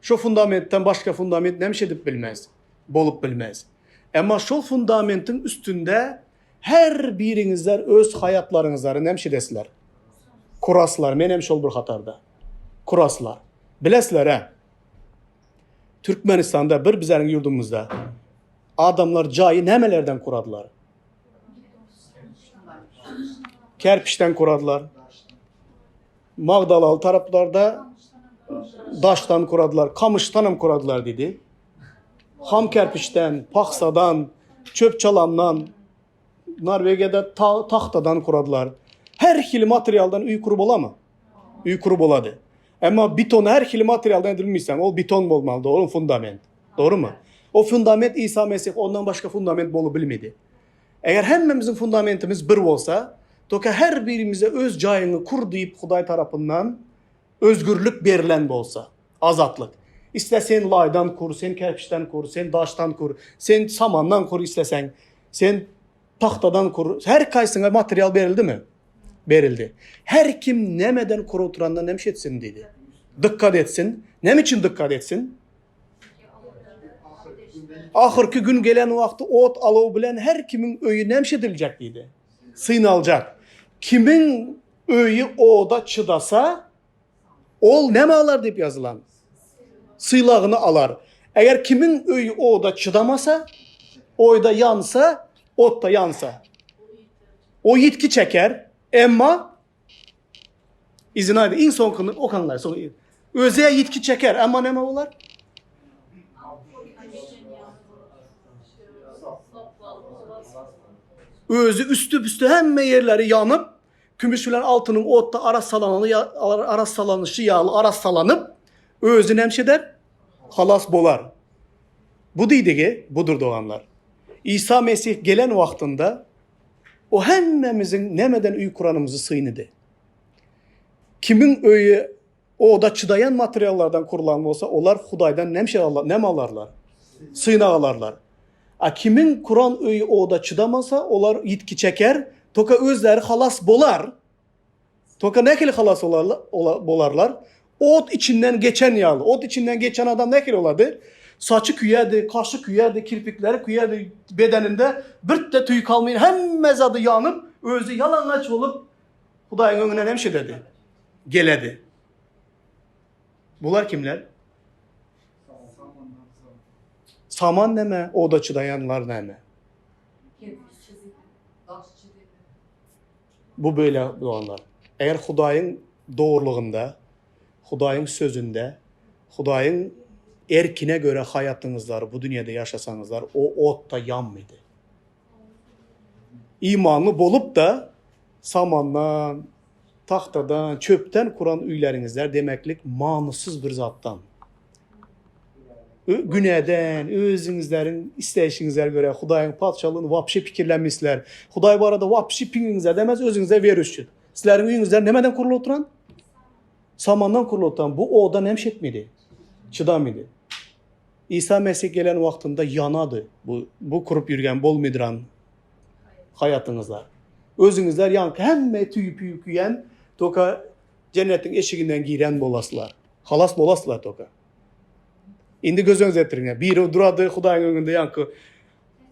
Şo fundamentden başga fundament nämiş edip bilmez, bolup bilmez. Emma şol fundamentiň üstünde her biriňizler öz haýatlaryňyzlary nämiş edesizler? Kuraslar. Men hem şol bir hatarda. Kuraslar. Bilesizler-ä? Türkmenistanda bir bizäniň ýurdumyzda adamlar jaýy nämelerden kuradylar? Kerpiçden kuradylar. Magdalaly taraplarda daşdan kuradylar, kamyşdan hem kuradylar diýdi. Ham kerpiçden, pahsadan, çöp-çalamdan, Norwegiýada ta tagtadan kuradylar. Her hili materialdan öý kurup bolamy? Öý kurup bolady. Emma beton her hili materialdan edilmeýsen, ol beton bolmaly, dogry fundament. Dogrymy? O fundament Isa Mesih, ondan başga fundament bolup bilmedi. Eger hemmemiziň fundamentimiz bir bolsa, toka her birimize öz jaýyňy kur diýip Hudaý tarapyndan özgürlik berlen bolsa, azatlyk. Isle sen laýdan kur, sen kerpiçden kur, sen daşdan kur, sen samandan kur isleseň, sen pagtadan kur. Her kaýsyňa material berildimi? Berildi. Her kim nämeden kur oturanda näme etsin diýdi. Dykgat etsin. Näme üçin dykgat etsin? Ahyrky gün gelen wagty ot alow bilen her kimiň öýi näme ediljek diýdi. Synaljak. Kimiň öýi oda çydasa, ol näme alar diýip ýazylan? Sylagyny alar. Eger kimiň öýi oda çydamasa, oýda ýansa, otda ýansa, o ýitgi çeker, emma Izin aýdy, iň soňkyny okaňlar, soň özi ýitgi çeker, emma näme bolar? Özi üstü-püstü hemme ýerleri ýanyp, kümüş bilen altynyň otda arassalanany arassalanyşy ýaly arassalanyp, özi näme eder? Halas bolar. Bu diýdigi budur doganlar. Isa Mesih gelen wagtynda O hemmämiziň nämeden öý kuranymyzy synydy. Kimiň öýi oda çydaýan materiallardan kurulan bolsa, olar Hudaýdan näme şey näme alarlar? Synag alarlar. A kimiň kuran öýi oda çydamasa, olar ýitgi çeker, toka özleri halas bolar. Toka nähili halas bolarlar? Ot içinden geçen ýaly. Ot içinden geçen adam nähili bolady? Saçy küýedi, kaşy küýedi, kirpikleri küýedi, bedeninde birde tüý kalmaýan hemme zady ýanyp, özi ýalaňaç bolup Hudaýyň öňüne näme ededi? Geledi. Bular kimler? Saman näme, oda çydaýanlar näme? Bu beýle doganlar. Eger Hudaýyň dogrulygynda, Hudaýyň sözünde, Hudaýyň erkine görä haýatyňyzlary bu dünýede ýaşasaňyzlar, o otda ýanmydy. Imanly bolup-da, samandan, tagtadan, çöpden kuran öýleriňizler demeklik manysyz bir zatdan. Günäden, özüňizleriň isleýşiňizlere görä Hudaýyň patyşalygyny wapşe pikirlenmişler. Hudaý barada wapşe piňiňizler demez, özüňize werüşçi. Sizleriň öýüňizler nämeden kurulyp oturan? Samandan kurulyp oturan. Bu oda näme etmedi? Çydamydy. Isa Mesih gelen wagtynda ýanady. Bu bu kurup ýürgen bolmydyran haýatyňyzlar. Özüňizler ýaňky hemme tüýi-püýi küýen toka jennetiň eşiginden giren bolaslar. Halas bolaslar toka. Indi göz öňüňize getiriň. Biri durady Hudaýyň öňünde ýaňky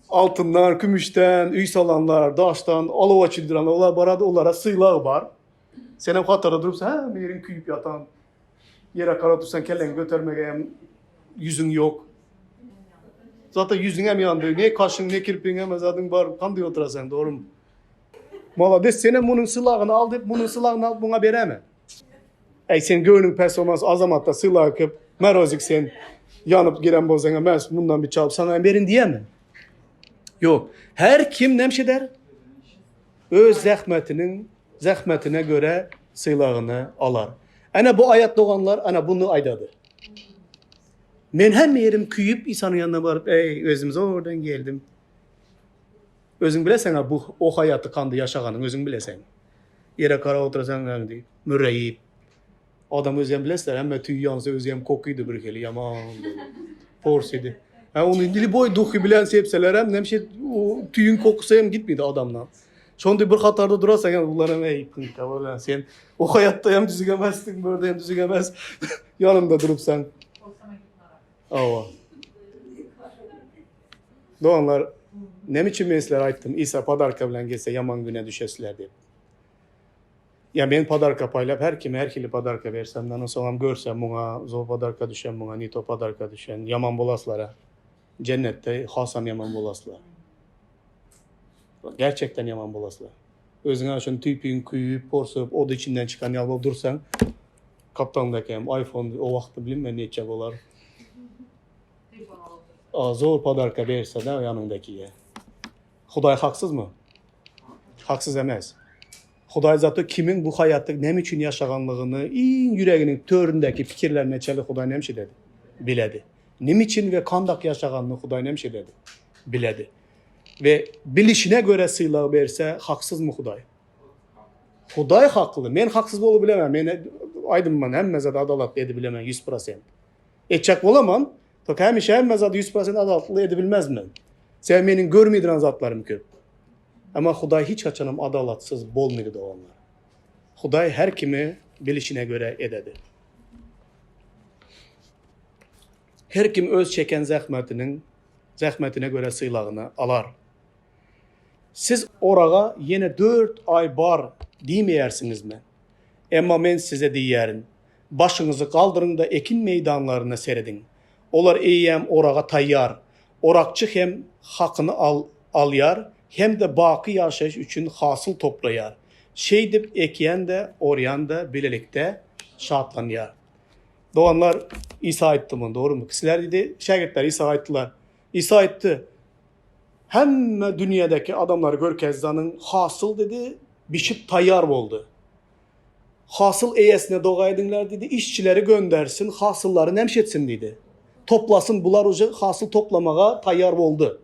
altyndan, kümüşden öý salanlar, daşdan alaw açyldyranlar, olar barady, olara sylag bar. Sen hem hatarda durupsyň, hä, meriň küýüp ýatan. Ýere garap dursaň kelläňi götermege hem ýüzüň ýok. Zata ýüzüň hem ýandy, ne kaşyň, ne kirpiň hem zadyň bar, kandy oturasaň, dogrymy? Malades, sen hem munuň sylagyny al diýip, munuň sylagyny alyp muňa beräme? Äý sen göwnüň pes bolmaz Azamatda sylag köp Morozik sen ýanyp giren bolsaňa men mundan bir çalyp saňa berin diýemi? Ýok. Her kim näme eder? Öz zähmetiniň zähmetine görä sylagyny alar. Ana bu aýat doganlar ana bunu aýdady. Men hemme ýerim küýüp Isanyň ýanyna baryp, eý özüm zordan geldim. Özüň bileseň-ä bu o haýaty kandy ýaşaganyň özüň bileseň. Ýere garap otursaň indi müreýip. Adam özem bilesizler hemme tüý ýansa özem kokydy bir hili ýaman porsydy. Ha ony lýuboý duhy bilen sepselerem näme o tüýüň kokusy hem gitmedi adamdan. Şonda bir hatarda durasaň hem bular hem eý pynka bolan sen o haýatda hem düzük emesdiň bu ýerde hem düzük emes. Ýanymda durupsaň. Awa. Doganlar, näme üçin men sizlere aýtdym, Isa podarka bilen gelse ýaman güne düşesizler diýip. Ýa men podarka paýlap her kime her hili podarka bersem, ondan soňam görsem muňa zor podarka düşen, muňa ne to podarka düşen, ýaman bolaslar-a. Jennetde hasam ýaman bolaslar. Gerçekden ýaman bolaslar. Özüňe şony tüýpüň küýüp, porsup, od içinden çykan ýaly bolup dursaň, gapdalyňdaky hem iPhone o wagtda bilinmän neçe bolar. Zor podarka berse-de ýanyňdakyga. Hudaý haksyzmy? Haksyz emes. Hudaý zato kimiň bu haýatda näme üçin ýaşaganlygyny iň ýüreginiň töründäki pikirlerine çenli Hudaý näme şeýledi? Biledi. Nime üçin we kandak ýaşaganyny Hudaý näme şeýledi? Biledi. We bilişine görä sylag berse haksyzmy Hudaý? Hudaý hakly. Men haksyz bolup bilemem. Men aýdymman hemme zady adalatly edibilemem 100%. Etjek bolaman, tok hemişe hemme zady 100% adalatly edibilmezmen. Sebäbi meniň görmeýän zatlarym köp. Emma Hudaý hiç haçanam adalatsyz bolmady doganlar. Hudaý her kimi bilişine görä ededi. Her kim öz çeken zähmetiniň zähmetine görä sylagyny alar. Siz oraga ýene dört aý bar diýmeýärsiňizmi? Emma men size diýýärin, başyňyzy galdyryň-da ekin meýdanlaryna serediň. Olar eýýäm oraga taýýar. Orakçy hem hakyny alýar, hem-de baky ýaşaýyş üçin hasyl toplaýar. Şeýdip, ekýän-de, orýan-da bilelikde şatlanýar. Doganlar, Isa aýtdy muny, dogrumy? Kişiler diýdi, şägirtler Isa aýtdylar. Isa aýtdy, Hemme dünýädäki adamlary görkezdi, hasyl diýdi, bişip taýýar boldy. Hasyl eýesine doga ediňler diýdi, işçileri göndersin, hasyllary nämiş etsin diýdi. Toplasyn, bular uje hasyl toplamaga taýýar boldy.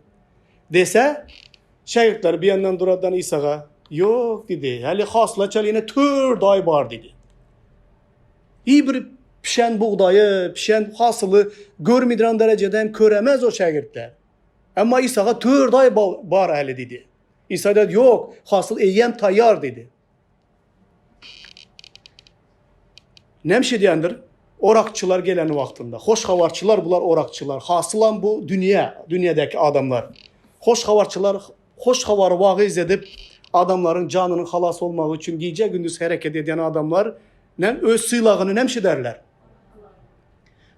Dese, şägirtleri bir ýandan duradan Isaga, Ýok diýdi, häli hasyla çenli ýene tört aý bar diýdi. Hiý bir pişen bugdaýy, pişen hasyly görmediren derejede hem köremez o şägirtler. Emma Isaga tört aý bar häli diýdi. Isa dedi, Ýok, hasyl eýýäm taýýar diýdi. Näme edýändir? Orakçylar gelen wagtynda. Hoş habarçylar bular orakçylar. Hasylam bu dünýä, dünýädäki adamlar. Hoş habarçylar hoş habary wagyz edip, adamlaryň janynyň halas bolmagy üçin gije-gündiz hereket edýän adamlar näme öz sylagyny näme ederler?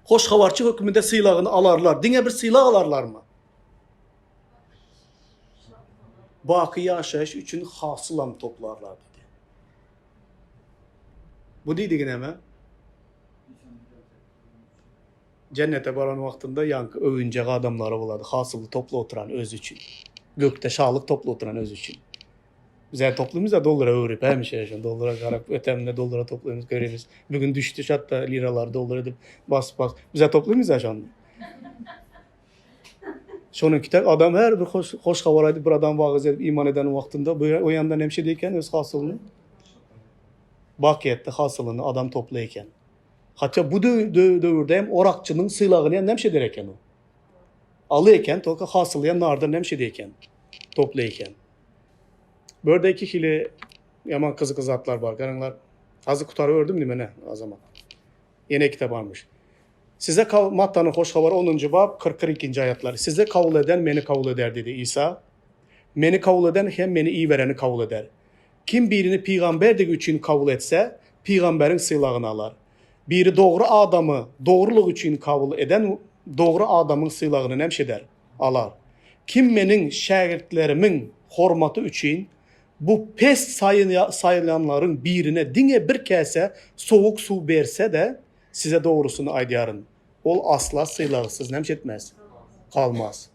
Hoş habarçy hökmünde sylagyny alarlar. Diňe bir sylag alarlarmy? Baky ýaşaýyş üçin hasylam toplarlar diýdi. Bu diýdigi näme? Jennete baran wagtynda ýaňky öwünjek adamlary bolady, hasyly topla oturan özi üçin. Gökde şalyk topla oturan özi üçin. Bizä toplumyz-a dollara öwrüp, hemişe şo dollara garap ötemde dollara toplaýmyz, görýämiz. Bu gün düşdi şatda liralar dollar edip basyp bas. Bizä toplumyz-a şony. Şonuň kitab adam her bir hoş, hoş habar aýdyp bir adam wagyz edip iman eden wagtynda bu o ýandan hem şey eken öz hasylyny bakyýetde hasylyny adam toplaý eken. Hatda bu döwürde hem orakçynyň sylagyny hem näme eder eken o. Aly eken, toka hasyly hem nardan näme eder eken. Toplaý eken. Bu ýerde iki hili ýaman gyzykly zatlar bar. Garaňlar. Azy gutaryp ördüm diýmene azamat. Ýene iki barmyş. Size Mattanyň Hoş Habary onunjy bap, 40-42-nji aýatlar. Sizi kabul eden meni kabul eder diýdi Isa. Meni kabul eden hem meni ibereni kabul eder. Kim birini pygamberdigi üçin kabul etse, pygamberiň sylagyny alar. Biri dogry adamy dogrulygy üçin kabul eden dogry adamyň sylagyny nämiş eder? Alar. Kim meniň şägirtlerimiň hormaty üçin bu pes saýylanlaryň birine diňe bir käse sowuk suw berse-de, size dogrusyny aýdýaryn, ol asla sylagsyz nämiş etmez? Galmaz.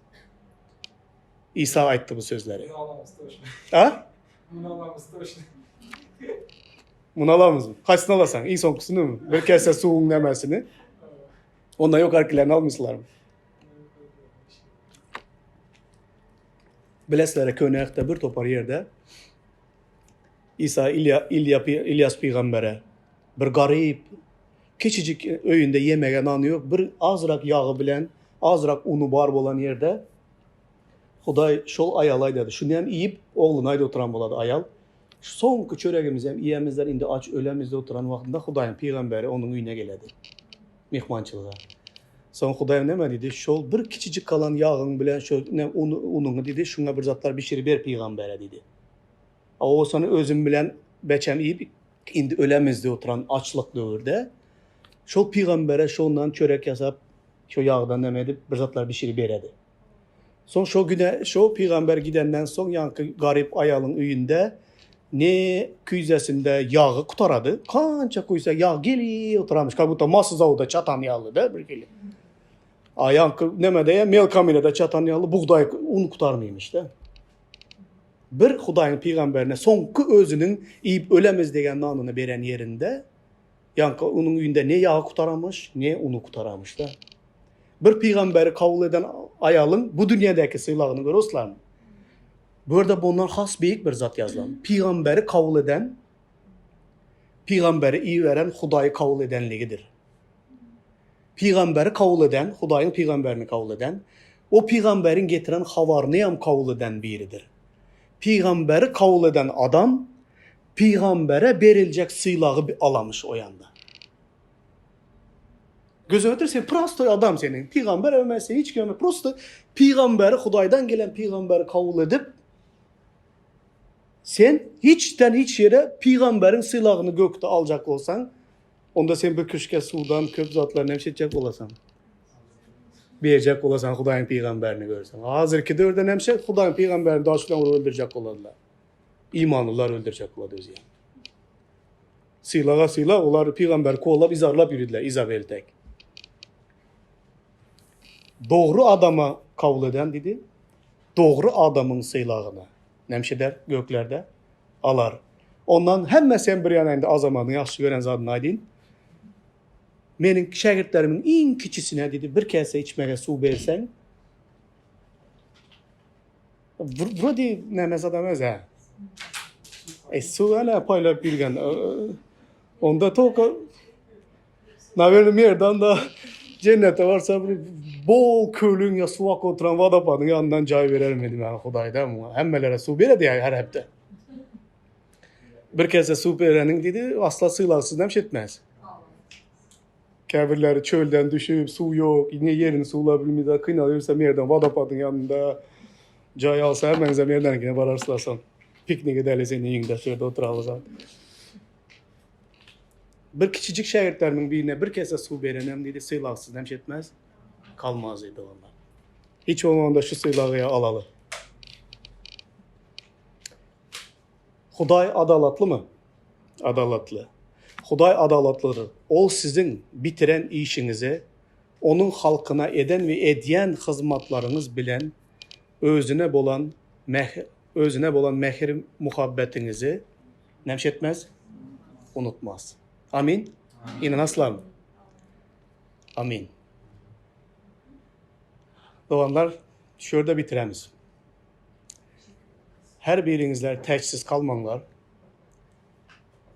Isa aýtdy bu sözleri. Muny alamyz toşny. A? Muny alamyz toşny. Muny alamyzmy? Haýsyny alasaň? Iň soňkusynymy? Bir käse suwuň nämesini? Ondan ýokarkylaryny almyşlarmy? Bilesizler, Köne Ähtde bir topar ýerde Isa İlya, İlya, İlyas pygambere bir garyp kiçijik öýünde ýemege nany ýok, bir azrak ýagy bilen azrak uny bar bolan ýerde Hudaý şol aýala aýdady. Şuny hem iýip, ogluny aýdyp oturan bolady aýal. Şu soňky çöregimizi hem iýemizler, indi aç ölemizde oturan wagtynda Hudaýyň pygamberi onuň öýüne geledi. Myhmançylyga. Soň Hudaý näme diýdi? Şol bir kiçijik galan ýagyň bilen şo ne unuňy diýdi, şuňa bir zatlar bişirip ber pygambere diýdi. A o sany özüm bilen beçem iýip. Indi ölemizde oturan açlyk döwürde şol pygambere şondan çörek ýasap, şo ýagdan neme edip bir zatlar bişirip beredi. Soň şo güne şo pygamber gidenden soň ýaňky garyp aýalyň öýünde ne küýzesinde ýagy gutarady. Kança guýsa ýag gelip oturanmyş, как будто masy zawoda çatan ýaly-da bir hili. A ýaňky nemede melkaminede çatan ýaly bugdaý un gutarmyýmyş-da. Bir Hudaýyň pygamberine soňky özüniň iýip ölemiz degen nanyny beren ýerinde, ýaňky onuň öýünde ne ýagy gutaramyş, ne uny gutaramyş-da. Bir pygamberi kabul eden aýalyň bu dünýädäki sylagyny görüslermi? Bu ýerde bundan has beýik bir zat ýazylan. Pygamberi kabul eden, pygamberi iberen Hudaýy kabul edenligidir. Pygamberi kabul eden, Hudaýyň pygamberini kabul eden, o pygamberiň getiren habaryny hem kabul eden biridir. Pygamberi kabul eden adam, pygambere beriljek sylagy alamyş o ýanda. Göz öňüne getir, sen prostoý adam seniň. Pygamber emes, sen hiç kim emes. Prosto pygamberi, Hudaýdan gelen pygamberi kabul edip, sen hiçden hiç ýere pygamberiň sylagyny gökde aljak bolsaň, Onda sen bir küşke suwdan köp zatlar näme etjek bolasaň? Berjek bolasaň Hudaýyň pygamberini görseň. Hazirki döwürde näme şey Hudaýyň pygamberini daş bilen urup öldürjek bolarlar. Imanlylar öldürjek bolady özi. Sylaga sylag olar pygamberi kollap izarlap ýürüdiler Izabel tek. Dogry adama kabul eden diýdi. Dogry adamyň sylagyny näme eder göklerde? Alar. Ondan hemmesi hem bir ýana indi Azamadyň ýagşy gören zadyny aýdyn. Meniň şägirtlerimiň iň kiçisine diýdi, bir käse içmäge suw berseň, Wrodi näme zat emez hä. E suw ene paýlap ýürgen. Onda tolko Nawerno merdan da jennete barsa bir bol kölüň ýa suw akyp oturan wodopadyň ýanyndan jaý berermi diýmän Hudaýda muňa hemmelere suw beredi ýa her hepde. Bir kese suw bereniň diýdi, asla sylagsyz näme etmez. Käbirleri çölden düşüp, suw ýok, ine ýerini suwlap bilmedi, kynalýarsa merdan wodopadyň ýanynda jaý alsa hemmäňize merdanyňkyna bararsylar soň. Piknik edeli seniň öýüňde şu ýerde oturaly zat. Bir kiçijik şägirtlerimiň birine bir kese suw berenem diýdi, sylagsyz näme etmez? Kalmaz diýdi onlar. Hiç bolmanda şu sylagy alaly. Hudaý adalatlymy? Adalatly. Hudaý adalatlydyr. Ol siziň bitiren işiňizi, Onuň halkyna eden we edýän hyzmatlaryňyz bilen özüne bolan özüne bolan mähir-muhabbetiňizi Näme etmez? Unutmaz. Amin. Inanaslarmy? Amin. Doganlar, şu ýerde bitiremiz. Her biriňizler täçsiz kalmaňlar.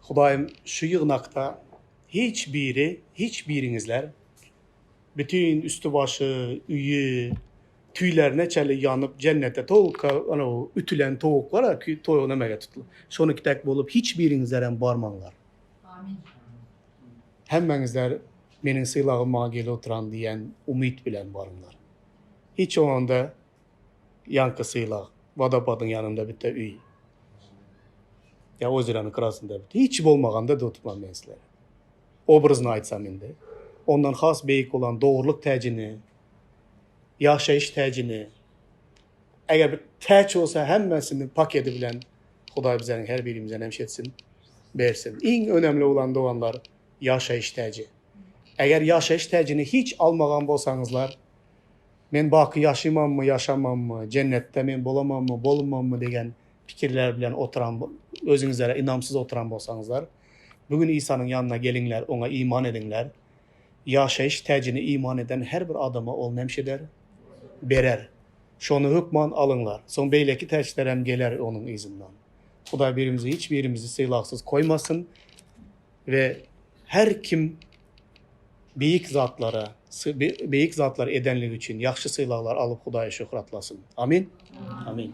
Hudaýym şu ýygnakda hiç biri, hiç biriňizler Bütin üsti-başy, öýi, tüýlerine çenli ýanyp, jennetde towukka, anaw, ütülen towuk bar-a, toýugy nämege tutulyp, şonuňky dek bolup, hiç biriňizlerem barmaňlar. Amin. Hemmäňizler meniň sylagym maňa gelip oturan diýen umyt bilen baryňlar. Hiç bolmanda ýaňky sylag, wodopadyň ýanynda bitte öý. Ýa ozeranyň krasynda bitte. Hiç bolmaganda dotman men sizlere. Obrazyny aýtsam indi, ondan has beýik bolan dogrulyk täjini, ýaşaýyş täjini, eger bir täç bolsa hemmesini paketi bilen Hudaý bizleriň her birimize nemş etsin, bersin. Iň önemli bolan doganlar ýaşaýyş täji. Eger ýaşaýyş täjini hiç almagan bolsaňyzlar, men baky ýaşymammy, ýaşamammy, jennetde men bolamammy, bolmammy degen pikirler bilen oturan, özüňizlere ynamsyz oturan bolsaňyzlar, Bu gün Isanyň ýanyna geliňler, Oňa iman ediňler. Ýaşaýyş täjini iman eden her bir adama Ol nemş eder? Berer. Şony hökman alyňlar. Soň beýleki täçlerem geler onuň yzyndan. Hudaý birimizi hiç birimizi sylagsyz koýmasyn we her kim beýik zatlara, beýik zatlar edenligi üçin ýagşy sylaglar alyp Hudaýa şöhratlasyn. Amin. Amin.